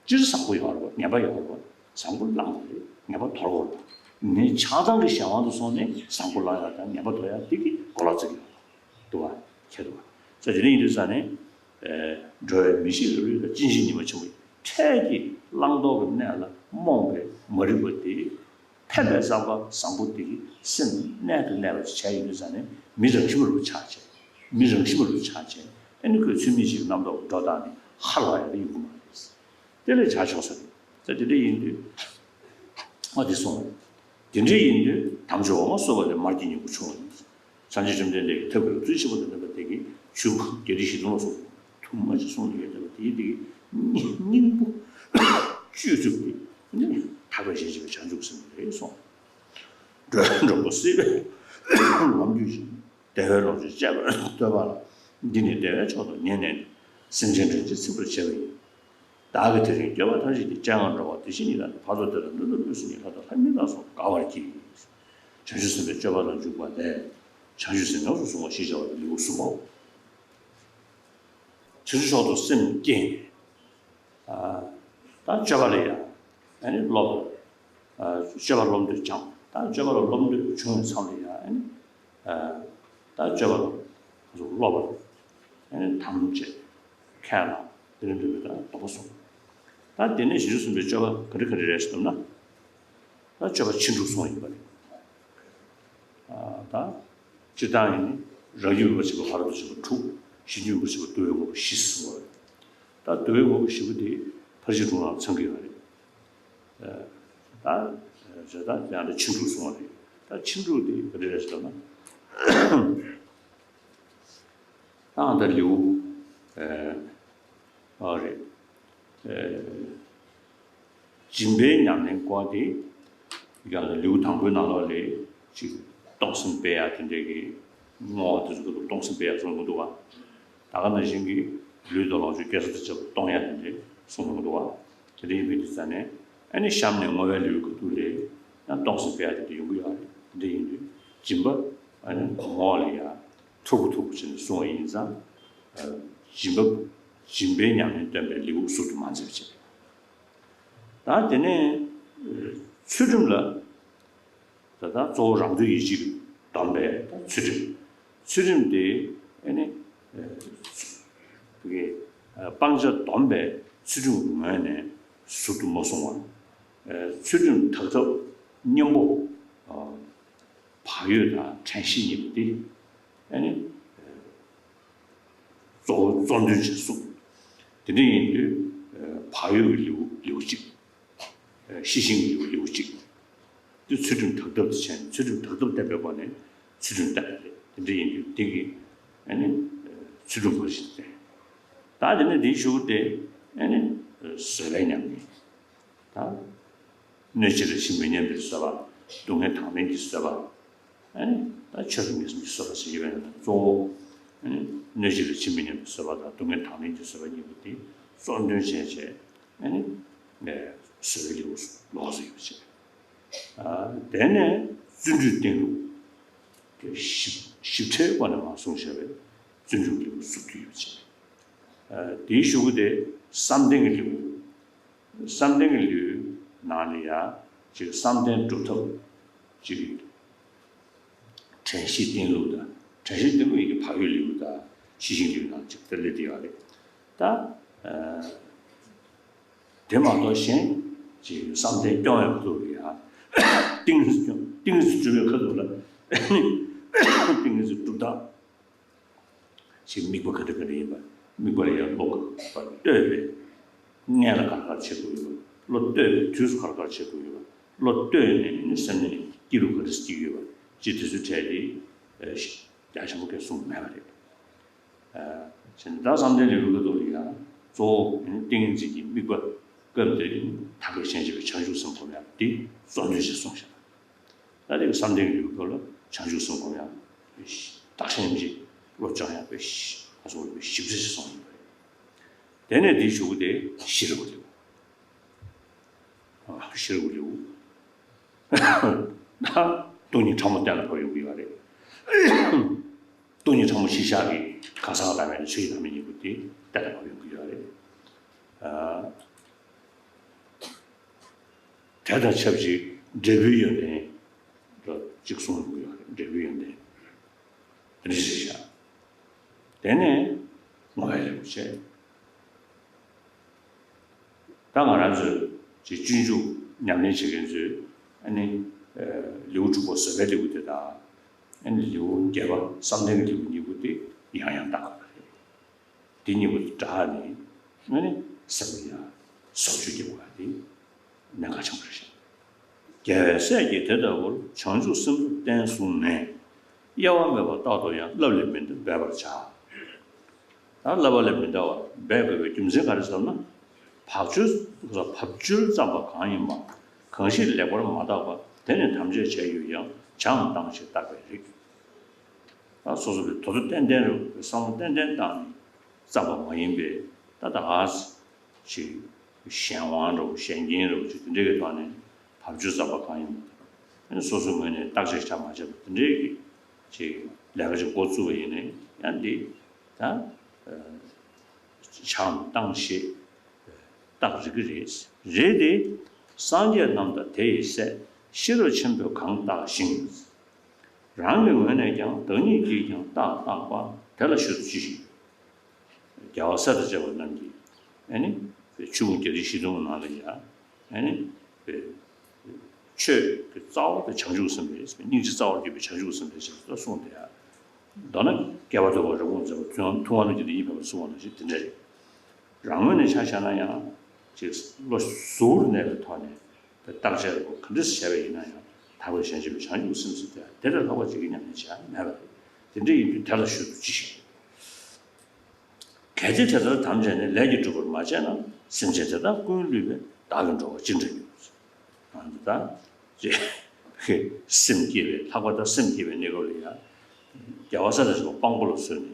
སྤྱིར་བཟང་པོ་ཡོད་རེད་པ། ངན་པ་ཡོད་རེད་པ། བཟང་པོ་བླངས་པ་རེད། ངན་པ་དོར་དགོས་རེད་པ། ངས་ཆགས་སྡང་གི་གཞན་དབང་དུ་སོང་ནས་བཟང་པོ་བླང་ཡག་དང་ངན་པ་དོར་ཡག་དེ་གི་གོ་ལ་བརྩི་གི་ཡོད་རེད་པ། འདུག་པ། ཁྱེད་འདུག་པ། ས་དེ་འདྲ་ཡིན་དུས་ཙང་ནས། འགྲོ་བའི་མི་ཤེས་རབ་རིབ་དང་། གཅིན་སྙིའི་ཉི་མ་ཆེན་པོ་ཡིན། འཕྲལ་གྱི་བླང་དོར་གྱི་གནས་ལ་རྨོངས་པའི་མ་རིག་པ་དེ། ཕན་པའི་བསམ་པ་བཟང་པོ་དེ་གིས་སེམས་རྣལ་དུ་གནས་པ་ཞིག་བྱས་ཡོང་དུས་ཙང་ནས་མི་རང་བཞིན་པ་རུ་ཆགས་བྱས། མི་རང་བཞིན་པ་རུ་ཆགས་བྱས། ཨ་ནི་ཁོས་ཚུལ་མིན་ཞིག་རྣམ་རྟོག་སྒྲོ་བཏགས་ནས་ཧ་ལས་ཡག་ཡོང་གི་མ་རེད། དེ་ལས་བྱ་ཆོག་ས་རེད། ད་དེ་འདྲ་ཡིན་དུས། ཨ་དེ་སོང་། དེ་འདྲ་ཡིན་དུས་དམ་ཆོས་འོག་མ་སོགས་པ་ལས་མར་གྱི་ཉེ་བར་ཆུང་བ་ཡིན། སངས་རྒྱས་བཅོམ་ལྡན་འདས་ཀྱིས་ཐབས་ཀྱི་རོ་ཚུལ་ཆེན་པོ་དང་ལྡན་པ་དེ་གིས་ཆོས་སྐུ་བརྒྱད་ཁྲི་བཞི་སྟོང་ལ་སོགས་པ་ཐུན་མོང་མ་ཞིག་གསུངས་ནས་ཡོད་པ་དེ་ཡིན་དེ་གིས་སྙིང་པོ་བཅུད་བཙུགས་ཏེ་ཐར་པ་ཞེས་བྱ་བའི་བྱང་ཆུབ་སེམས་རེད་གསུངས། འགྲོ་འགྲོ་མགོན་སྲིད་པའི་ལམ་བརྒྱུད་ཅིང་། བདེ་བའི་ལོངས་སྤྱོད་སྤྱད་པར་འདོད་པ་ལ། འདི་ནི་བདེ་བའི་མཆོག་ཏུ་ངེས་གནས་ནས། སེམས་ཅན་འདྲེན་ཅིང་ཚིམ་པར་བྱེད་པ་ཡིན། བདག་གིས་དེ་རིང་སྐྱོབ་པ་ཐམས་ཅད་ཀྱི། སྤྱན་སྔར་འགྲོ་བ་འདི་ཕྱི་གཉིས་ཀ་ནས། ཕར་ཚུར་བདེ་དང་ལྷན་ཏུ་ལུས་སུ་གཉིས། ལྷ་དང་ལྷ་མིན་ལ་སོགས་དགའ་བར་གྱིས། བྱང་ཆུབ་སེམས་དཔའི་སྤྱོད་པ་ལ་འཇུག་པ་ལས། བྱང་ཆུབ་སེམས་ཡོངས་སུ་བཟུང་བ་ཞེས་བྱ་བ་ལེའུ་གསུམ་པའོ། བྱང་ཆུབ་མཆོག་ཏུ་སེམས་བསྐྱེད་ནས། ད་སྤྱོད་པ་ལ་ཡང་ཨ་ནི་སློབ། སྤྱོད་པ་སློབ་འདོད་བྱུང་། ད་སྤྱོད་པ་ལ་སློབ་འདོད་བྱུང་བའི་མཚམས་ལ་ཡང་ཨ་ནི། ད་སྤྱོད་པ་ལ་སློབ་པ་ཨ་ནི་དམ་བཅས་ཁས་བླངས་དེ་ལ་འདོད་པའི་ད་དོགས་པ་སོང་། ད་དེ་ནས་བྱང་ཆུབ་སེམས་དཔའི་སྤྱོད་པ་ག་རེ་ག་རེ་རེད་ཟེར་ན། ད་སྤྱོད་པ་ཕྱིན་དྲུག་སོང་ཡིན་པ་རེད། ད་སྤྱིར་བཏང་ཡིན་ནི་རང་རྒྱུད་མངོན་པར་བྱེད་པ་ཕ་རོལ་ཏུ་ཕྱིན་པ་དྲུག་གཞན་རྒྱུད་མངོན་པར་བྱེད་པ་བསྡུ་བའི་དངོས་པོ་བཞི་གསུངས་པ་རེད། ད་འདུལ་བའི་དངོས་པོ་བཞི་པོ་དེ་ཕར་ཕྱིན་དྲུག་ནང་ཚང་གི་ཡོད་རེད། ད་རེད། ད་ཡང་ད་ཕྱིན་དྲུག་གསུངས་པ་རེད། ད་ཕྱིན་དྲུག་དེ་ག་འདྲ་རེད་ཟེར་ན། ཨང་ད་ལེའུ། ཨ་རེད། སྦྱིན་པའི་ཉམས་ལེན་སྐོར་དེ་ཡང་ལེའུ་དང་པོའི་ནང་ལོགས་ལས་ཅིག་གཏོང་སེམས་སྤེལ་ཡག་དེ་འདྲས་ཀྱི་བསྔོ་བ་དེ་ཚོ་གཏོང་སེམས་སྤེལ་ཡག་གསུངས་མི་འདུག་བ། ད་ག་ནང་བཞིན་གྱི་ལུས་དང་ལོངས་སྤྱོད་སྐྱེལ་ས་དང་བཅས་པ་གཏོང་ཡག་དེ་འདྲས་གསུངས་མི་འདུག་བ། དེ་འདྲ་ཡིན་པའི་དུས་ཙ་ནས་ཨ་ནི་གཤམ་ནས་བསྔོ་བའི་ལེའུའི་ཁ་ཐུག་ལས་ཡང་གཏོང་སེམས་སྤེལ་ཡག་དེ་འདྲ་ཡོང་གི་ཡོད་རེད། དེ་འདྲ་ཡིན་དུས་སྦྱིན་པ་ཨ་ནི་གོང་འོག་ལ་ཡང་མཐུག་པོ་མཐུག་པོ་བྱས་ནས་གསུངས་པ་ཡིན་ཙང་། སྦྱིན་པ་སྦྱིན་པའི་ཉམས་ལེན་སྟོན་པའི་ལེའུ་ཟུར་དུ་མ་མཛད་པ་བྱས། ད་དེ་ནས་ཚུལ་ཁྲིམས་ལ། ད་ལྟ་གཙོ་བོ་རང་གྲོལ་ཡིད་བྱེད་ཀྱིས་བསྡོམས་པའི་ད་ཚུལ་ཁྲིམས། ཚུལ་ཁྲིམས་དེ་ཨ་ནི་ཨ་སྤང་བྱ་བསྡོམས་པའི་ཚུལ་ཁྲིམས་ཀྱི་ངོས་ནས་ཟུར་དུ་མ་གསུངས་པར། ཚུལ་ཁྲིམས་དག་ཐབས་གཉེན་པོ། བག་ཡོད་དང་དྲན་ཤེས་གཉིས་པོ་དེ་ཨ་ནི་གཙོ་བོ་གཙོ་འདོན་བྱས་གསུངས། དེ་འདྲ་ཡིན་དུས་བག་ཡོད་ཀྱི་ལེའུ་ལེའུ་གཅིག་ཤེས་བཞིན་གྱི་ལེའུ་ལེའུ་གཅིག་དེ་ཚུལ་ཁྲིམས་དག་ཐབས་དེ་བྱས་ནས་ཚུལ་ཁྲིམས་དག་ཐབས་བསྟན་པའི་སྒོ་ནས་ཚུལ་ཁྲིམས་བསྟན་པ་རེད། དེ་འདྲ་ཡིན་དུས་དེ་གི་ཨ་ནི་ཚུལ་ཁྲིམས་ཕར་ཕྱིན་བསྟན། ད་དེ་ནས་དེའི་གཞུག་གུ་དེ་ཨ་ནི་བཟོད་པའི་ཉམས་ལེན། ད་གནོད་བྱེད་ལ་ཇི་མི་སྙམ་པའི་བཟོད་པ། སྡུག་བསྔལ་དང་ལེན་གྱི་བཟོད་པ། ཨ་ནི་ད་ཆོས་དང་ངེས་འབྱུང་གི་བཟོད་པ་ཟེར་གྱི་ཡོད་ན་གཙོ་བོ། ཨ་ནི་གནོད་བྱེད་ལ་ཇི་མི་སྙམ་པའི་བཟོད་པ་དང་སྡུག་བསྔལ་དང་ལེན་གྱི་བཟོད་པ་གཉིས་པོ་དེ་གཙོ་འདོན་བྱས་བྱས་ཨ་ནི་བཟོད་པའི་ལེའུ་ལོགས་སུ་ཡོད་པ་བྱས། ཨ་དེ་ནས་བརྩོན་འགྲུས་བསྟེན་ལུགས་ཀྱི་ཞིབ་ཞིབ་ཕྲའི་སྒོ་ནས་མར་གསུངས་བཞག་པའི་བརྩོན་འགྲུས་ལེའུ་ཟུར་དུ་ཡོད་པ་བྱས། ཨ་དེའི་གཞུག་གུ་དེ་བསམ་གཏན་གྱི་ལེའུ། བསམ་གཏན་གྱི་ལེའུའི་ནང་ལ་ཡང་ཅིག་བསམ་གཏན་སྒྲུབ་ཐབས་ཅིག་དྲན་ཤེས་བསྟེན་ལུགས་དང་། དྲན་ཤེས་བསྟེན་ལུགས་ཡིན་གྱི་བག་ཡོད་ལེའུ་དང་ཤེས་བཞིན་ལེའུ་ནང་ཅིག་དེ་སླེབས་བསྡད་ཡོད་རེད། ད་ཨ་དེ་མ་གཏོགས་གཞན་ཅིག་བསམ་གཏན་སྐྱོང་བའི་ཁ་ཐུག་ལ་ཡང་ཏིང་ངེ་འཛིན་སྐྱོང་། ཏིང་ངེ་འཛིན་སྒྲུབ་པའི་ཁ་ཐུག་ལ་ཏིང་ངེ་འཛིན་སྒྲུབ་སྟངས། ཞེས་དམིགས་པ་ག་འདྲ་ག་འདྲ་ཡིན་པ། དམིགས་པ་ལ་ཡང་བློ་ག་པར་གཏོད་པའི་སྔོན་ལ་ག་རེ་ག་རེ་བྱེད་དགོས་ཡོད་པ། བློ་གཏོད་པའི་དུས་སུ་ག་རེ་ག་རེ་བྱེད་དགོས་ཡོད་པ། བློ་གཏོད་ནས་ནི་སེམས་ནི་སྐྱིད་ལུགས་ག་འདྲ་སྐྱིད་ཡོད་པ། ཅི་དེ་ཚོའི་གྲས་དེ་ཨ་རྒྱ་ཆེན་པོ་སྐད་གསུངས་མེད་པ་རེད། ཨ་བྱས་ནས་ད་བསམ་གཏན་ལེའུའི་ཁ་ཐུག་ལ་ཡང་གཙོ་བོ་ནི་ཏིང་ངེ་འཛིན་གྱི་དམིགས་པ་སྐབས་དེར་ཐབས་ཤེས་བྱེད་པའི་བྱང་ཆུབ་སེམས་སྒོམ་ཡག་དེ་གཙོ་འདོན་བྱས་གསུངས་བཞག་ད་དེ་གི་བསམ་གཏན་གྱི་ལེའུ་སྐབས་ལ་བྱང་ཆུབ་སེམས་སྒོམ་ཡག་བདག་གཞན་མཉམ་བརྗེ་བློ་སྦྱང་ཡག་པའི་ཞིབ་ཚགས་ཞིབ་ཚགས་ཤིག་གསུངས་ཡོད་པ་རེད། དེ་ནས་དེའི་གཞུག་གུ་དེ་ཤེས་རབ་ཀྱི་ལེའུ། ཨ་ཤེས་རབ་ཀྱི་ལེའུ། ད་སྟོང་ཉིད་ཕྲ་མོ་གཏན་ལ་ཕབ་ཡོང་གི་ཡོད་རེད། སྟོང་ཉིད་ཕྲ་མོ་གཞི་བཞག་གི་གང་ཟག་བླ་མེད་དང་ཆོས་ཀྱི་བླ་མེད་གཉིས་པོ་དེ་གཏན་ལ་ཕབ་ཡོང་གི་ཡོད་རེད། ཨ། དེ་དང་ཆབས་ཅིག་འབྲས་བུའི་ཡོན་ཏན་ལ་གཅིག་གསུངས་ཡོང་གི་ཡོད་རེད། འབྲས་བུའི་ཡོན་ཏན་རེ་ཞིག་བཞག་དེ་ནས་བསྔོ་བའི་ལེའུ་བྱས། ད་ང་རང་ཚོས་ཅིག་སྤྱོད་འཇུག་ཉམས་ལེན་བྱེད་མཁན་ཚོས་ཨ་ནི་ལེའུ་དྲུག་པ་བཟོད་པའི་ལེའུ་དེ་དང་། ཨ་ནི་ལེའུ་བརྒྱད་པ་བསམ་གཏན་གྱི་ལེའུ་གཉིས་པོ་དེ་ཡང་ཡང་བལྟ་དགོས་པ་རེད། དེ་གཉིས་པོ་དེ་བསྒྲགས་ནས་ཨ་ནི་སེམས་ལ་ཡང་བཟང་སྤྱོད་སྐྱེ་དགོས་པ་དེ་གནད་འགག་ཆེན་པོ་རེད་ཤག་རྒྱལ་བའི་སྲས་ཀྱིས་དེ་ལྟ་བུར་བྱང་ཆུབ་སེམས་སྒྲུབ་བསྟན་གསུངས་ནས། གཡེལ་བ་མེད་པར་རྟག་ཏུ་ཡང་བསླབ་ལས་མི་འདའ་འབད་པར་བྱ། ད་བསླབ་པ་ལས་མི་འདའ་བར་འབད་དགོས་པའི་རྒྱུ་མཚན་ག་རེ་ཟེར་ན། བབ་ཅོལ་བབ་ཅོལ་བརྩམས་པ་གང་ཡིན་པ། གང་ཞིག་ལེགས་པར་མ་བརྟགས་པ། དེ་ནི་ཐམས་ཅད་བྱས་ཡོད་ཀྱང་བྱའམ་བཏང་ཞེས་བརྟག་པའི་རིགས། ད་སོ་སོ་གི་དོ་དོ་ཏན་ཏན་རེད་བསམ་བློ་ཏན་ཏན་བཏང་ནས་བརྩམས་པ་མ་ཡིན་པའི་ད་ད་ག་ཅིག་གཞན་དབང་རེད་བོ་གཞན་རྐྱེན་རེད་བོ་ཅིག་དེ་འདྲ་གི་ཐོག་ནས་བབ་ཅོལ་བརྩམས་པ་གང་ཡིན་པ་དང་། སོ་སོའི་ངོས་ནས་བརྟག་དཔྱད་བྱ་མ་བྱས་པ་དེ་འདྲའི་གི་ཅིག་ལས་ཀ་ཅིག་འགོ་བཙུགས་པ་ཡིན་ནའི་ཡང་འདི་ད་བྱའམ་བཏང་ཞེས་བརྟག་རིགས་ཀྱི་རེད། རེད་དེ། སངས་རྒྱས་རྣམས་དང་དེ་ཡི་སྲས། ཤེས་རབ་ཆེན་པོས་གང་བརྟགས་ཤིང་། རང་གི་ངོས་ནས་ཀྱང་བདག་ཉིད་ཀྱིས་ཀྱང་བརྟགས་བརྟགས་པ་དེ་ལ་ཞུ་ཅི་ཞིག་རྒྱལ་བ་སྲས་དང་བཅས་པ་རྣམས་ཀྱིས་ཨ་ནི་ཆོས་ཕུང་བརྒྱད་ཁྲི་བཞི་སྟོང་ནང་ལ་ཡང་ཨ་ནི་ཆོས་ཀྱི་རྩ་བ་དེ་བྱང་ཆུབ་སེམས་རེད། སྙིང་རྗེ་རྩ་བར་གྱུར་པའི་བྱང་ཆུབ་སེམས་རེད་ཅེས་གསུངས་ཏེ། མདོར་ན་བསྐལ་པ་དུ་མར་རི་བོང་མཛེས་པ་ཐུབ་དབང་ཐུབ་དབང་རྣམས་ཀྱི་ནི་ཡིད་ཕེབས་པར་གསུངས་པ་ནང་བཞིན་དེ་འདྲ་རེད། རང་ངོས་ནས་ཆ་བཞག་ན་ཡང་ཅིག་བློ་གཟུ་བོར་གནས་པའི་ཐོག་ནས་བརྟག་དཔྱད་ག་འདྲ་ཞིག་བྱས་པ་ཡིན་ན་ཡང་དག་པའི་ཞལ་ལྕེ་བའི་བྱང་ཆུབ་སེམས་སུ་དེ་དེ་ལས་ལྷག་པ་ཅིག་གི་ཉམས་ལེན་བྱེད་ཡ་མེད་པ་རེད། དེ་འདྲ་ཡིན་དུས་དེ་ལ་ཞུ་གཏུག་ཅི་ཞིག་གལ་ཏེ་དེ་ལྟར་དམ་བཅས་ནས་ལས་ཀྱིས་གྲུབ་པར་མ་བྱས་ན། སེམས་ཅན་དེ་དག་ཀུན་བསླུས་པས་བདག་གི་འགྲོ་བ་ཅི་འདྲ་འགྱུར། ཨ་ནི་ད་ཅེས་སེམས་བསྐྱེད་པའི་ལྷག་པར་དུ་སེམས་བསྐྱེད་པའི་གནས་སྐབས་ལ་ཡང་རྒྱལ་བ་སྲས་དང་བཅས་པ་དཔང་པོ་ལ་བཟུང་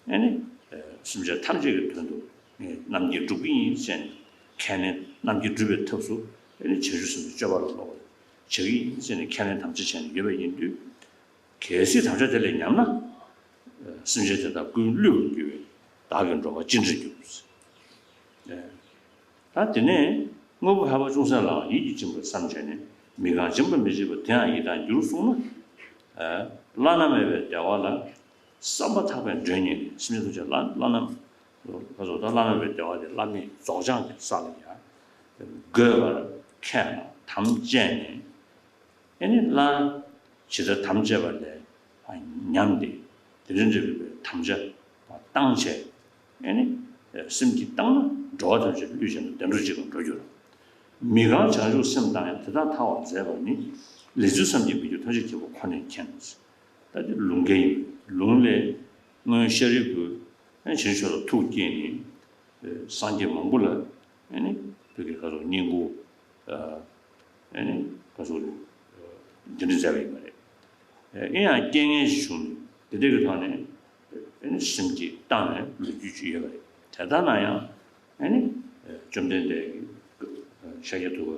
ནས་ཨ་ནི་སེམས་ཅན་ཐམས་ཅད་ཀྱི་དོན་དུ་ངས་རྣམ་མཁྱེན་སྒྲུབ་ཀྱི་ཡིན་ཟེར་ནས་ཁས་ལེན། རྣམ་མཁྱེན་སྒྲུབ་པའི་ཐབས་སུ་ཨ་ནི་བྱང་ཆུབ་སེམས་དཔའི་སྤྱོད་པ་ལ་སློབ་པར་བྱ་གི་ཡིན་ཟེར་ནས་ཁས་ལེན་དམ་བཅའ་བྱས་ནས་ཡོད་པ་ཡིན་དུས། གལ་སྲིད་དམ་བཅའ་དེ་ལས་ཉམས་ན། སེམས་ཅན་དེ་དག་ཀུན་བསླུས་པར་འགྱུར་བས་བདག་གི་འགྲོ་བ་ཅི་འདྲར་འགྱུར། ད་དེ་ནས་དངོས་པོ་ཕལ་པ་ཅུང་ཟད་ལའང་ཡིད་ཀྱིས་བཅིངས་པར་བསམ་བྱས་ནས་མི་གང་སྦྱིན་པ་མི་བྱེད་པ་དེའང་ཡི་དྭགས་འགྱུར་གསུངས་ན། བླ་ན་མེད་པའི་བདེ་བ་ལ་བསམ་པ་ཐག་པས་མགྲོན་གཉེར་ནས་སེམས་ཅན་ཐམས་ཅད་བླ་བླ་ན་བཟོ་ད་བླ་ན་མེད་པའི་བདེ་བ་དེ་བླ་མེད་རྫོགས་བྱང་གི་ས་ལ་ཡང་འགོད་པར་མཁས་ལ་དམ་བཅས་ནས། ཨེ་ནི་སླར་ཇི་ལྟར་དམ་བཅས་པ་ལས་ཉམས་ཏེ་དེ་འདྲ་འདྲ་བའི་དམ་བཅའ་བཏང་བྱས། ཨེ་ནི་སེམས་ཀྱིས་བཏང་ན་འགྲོ་བ་ཐམས་ཅད་བསླུས་བྱས་ན་བདེ་འགྲོ་གཅིག་ལ་འགྲོ་འགྱུར། མི་གང་བྱང་ཆུབ་སེམས་བཏང་ཡང་དེ་དག་ཐར་བར་མཛད་པ་ནི། ལས་ཚུལ་བསམ་གྱིས་མི་ཁྱབ་ཐམས་ཅད་མཁྱེན་པ་ཁོ་ནས་མཁྱེན། ད་དེ་ལུང་སྐད་ཡིན། ལུང་ལས་སྔོན་ཤཱ་རིའི་བུས་བྱང་ཆུབ་མཆོག་ལ་ཐུགས་བསྐྱེད་ནས་སངས་རྒྱས་མང་པོ་ལ་ཨེ་ནི་བོད་ཀྱི་ཁ་སོགས་བསྙེན་བཀུར། ཨ་ནི་ག་ཚོད་རེད། འདི་འདྲ་མཛད་པ་ཡིན་པ་རེད། ཨེ་ཡང་རྐྱེན་ངན་ཞིག་བྱུང་ནས་དེ་འདྲ་གི་ཐོག་ནས་ཨེ་ནི་སེམས་ཀྱིས་བཏང་བའི་ལོ་རྒྱུས་ཅིག་ཡོད་པ་རེད། དེ་ལྟར་ན་ཡང་ཨེ་ནི་བཅོམ་ལྡན་འདས་ཀྱིས་ཤཱཀྱ་ཐུབ་པ་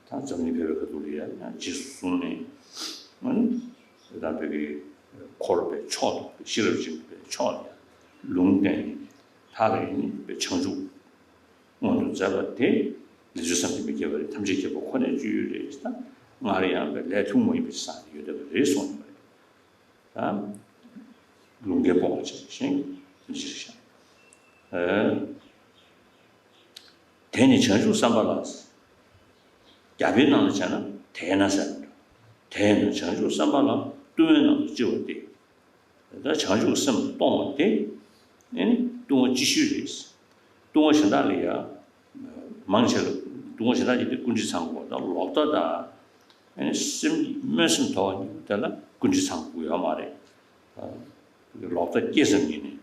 དང་འཛམ་གླིང་བོད་པའི་ཁ་ཐུག་ལ་ཡང་ཡང་རྗེས་སུ་བཟུང་ནས་ཨེ་ནི་ད་བོད་ཀྱི་འཁོར་བའི་ཕྱོགས་དང་ཤེས་རབ་ཀྱི་ཕྱོགས་ལ་ཡང་ལུང་བསྟན་ནས་ལྷག་ཨེ་ནི་བྱང་ཆུབ། མངོན་དུ་མཛད་པ་དེ་ལས་ཚུལ་བསམ་གྱིས་མི་ཁྱབ་པ་རེད། ཐམས་ཅད་མཁྱེན་པ་ཁོ་ནས་བརྗོད་ཡུལ་རེད། ད་སྔར་ཡང་བའི་ལས་ཐུན་མོང་ཡིན་པའི་ས་ནས་ཡོད་བསྡད་པ་རེད་གསུངས་པ་རེད། ད་ལུང་འགལ་སྤོང་བ་བྱས་ཤིང་མི་བྱེད་ཤིང་། དེ་ནི་བྱང་ཆུབ་སེམས་དཔའ་ལ། རྒྱ་བོད་ནང་ལ་བྱས་ན་དེས་ན་ཟེར་བ་འདྲ། དེས་ན་བྱང་ཆུབ་སེམས་དཔའ་ལ་ལྟུང་བའི་ནང་དུ་ལྕི་བ་སྟེ། ད་བྱང་ཆུབ་སེམས་གཏོང་བ་དེ་ཨེ་ནི་ལྟུང་བ་ལྕི་ཤོས་རེད། ལྟུང་བ་གཞན་དག་ལ་ཡང་མང་ཆེ་ལ་ལྟུང་བ་གཞན་དག་ཅིག་དེ་ཀུན་ཁྲིད་ཚང་དགོས། ད་ལོག་ལྟ་དང་ཨེ་ནི་སེམས་སྨོན་སེམས་དོར་བ་གཉིས་དེ་ལ་ཀུན་ཁྲིད་ཚང་དགོས་ཡོད་མ་རེད། ལོག་ལྟ་སྐྱེས་ཙམ་ཉིད་ནས་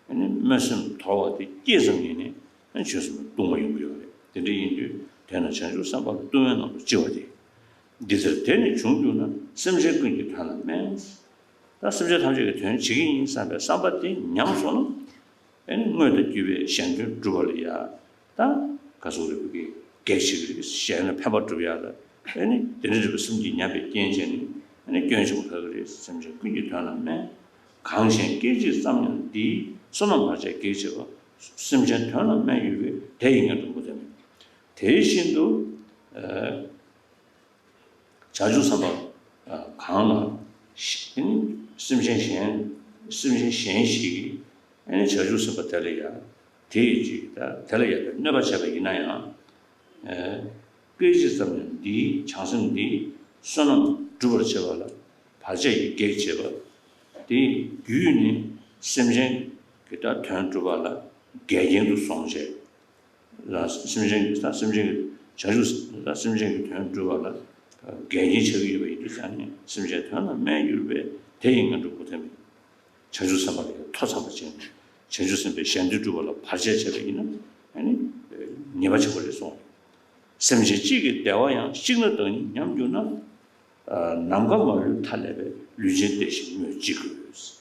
ཨེ་ནི་སྨོན་སེམས་དོར་བ་དེ་སྐྱེས་ཙམ་ཉིད་ནས་ཨེ་ནི་ཆོས་སེམས་ལ་ལྟུང་བ་ཡོང་གི་ཡོད་རེད། དེ་འདྲ་ཡིན་དུས་དེས་ན་བྱང་ཆུབ་སེམས་དཔའ་ལ་ལྟུང་བའི་ནང་དུ་ལྕི་བ་སྟེ། འདི་ལྟར་དེ་ནི་བྱུང་གྱུར་ན། སེམས་ཅན་ཀུན་གྱི་དོན་ལ་དམན། ད་སེམས་ཅན་ཐམས་ཅད་ཀྱི་དོན་བྱེད་ཀྱི་ཡིན་བསམ་པའི་བསམ་པ་དེ་ཉམས་སོང་ན། ཨེ་ནི་དངོས་དང་བརྒྱུད་པའི་གཞན་དོན་སྒྲུབ་པ་ལ་ཡ། ད་ག་ཚོད་རེ་བ་གི་གེགས་བྱེད་ཀྱི་རེད། གཞན་ལ་ཕན་པ་སྒྲུབ་ཡ་ལ་ཨེ་ནི་དེ་འདྲ་འདྲ་བའི་སེམས་ཀྱིས་ཉམས་པའི་རྐྱེན་བྱས་ནས་ཨེ་ནི་སྐྱོན་ཆེན་པོ་འཕགས་ཀྱི་རེད། སེམས་ཅན་ཀུན་གྱི་དོན་ལ་དམན། གང་གཞན་སྐད་ཅིག་ཙམ་ཡང་འདིའི། བསོད་ནམས་བར་ཆད་གེགས་བྱེད་པ། སེམས་ཅན་དོན་ལ་དམན་ཡོད་པས་དེ་ཡི་ངན་འགྲོ་མུ་མཐའ་མེད། དེ་བཞིན་དུ། ཨ། བྱང་ཆུབ་སེམས་དཔའ་གང་ལ་ཤི་སེམས་ཅན་གཞན་སེམས་ཅན་གཞན་ཞིག་གིས་བྱང་ཆུབ་སེམས་དཔའ་དེ་ལ་ཡང་དེ་ཡི་ཅིག་ད་དེ་ལ་ཡང་གནོད་པ་བྱས་པ་ཡིན་ན་ཡང་། སྐད་ཅིག་ཙམ་ཡང་འདིའི་བྱང་སེམས་འདིའི་བསོད་ནམས་སྒྲུབ་པར་བྱེད་པ་ལ་བར་ཆད་ཀྱི་གེགས་བྱེད་པ་དེ་བརྒྱུད་ནས་སེམས་ཅན་གྱི་ད་དོན་སྒྲུབ་པ་ལ་འགལ་རྐྱེན་དུ་སོང་བྱས། ལ་སེམས་ཅན་གྱི་ད་སེམས་ཅན་གྱི་བྱང་ཆུབ་ད་སེམས་ཅན་གྱི་དོན་སྒྲུབ་པ་ལ་འགལ་རྐྱེན་ཆགས་ཀྱི་ཡོད་པ་ཡིན་དུས་ཙང་ནས་སེམས་ཅན་དོན་ལ་དམན་ཡོད་པས་དེ་ཡི་ངན་འགྲོ་མུ་མཐའ་མེད། བྱང་ཆུབ་སེམས་དཔའ་ལ་ཡང་ཐོ་འཚམ་པ་ཅན་བྱང་ཆུབ་སེམས་དཔའི་གཞན་དོན་སྒྲུབ་པ་ལ་བར་ཆད་བྱས་པ་ཡིན་ན་ཨ་ནི་ཉེས་པ་ཆེན་པོ་རེད་གསུངས། སེམས་ཅན་གཅིག་གི་བདེ་བ་ཡང་གཅིག་ན་བདག་ཉིད་ཉམས་གྱུར་ན། ནམ་མཁའ་མ་ལུས་མཐའ་ཀླས་པའི་ལུས་ཅན་བདེ་ཞིང་སྨོས་ཅི་དགོས།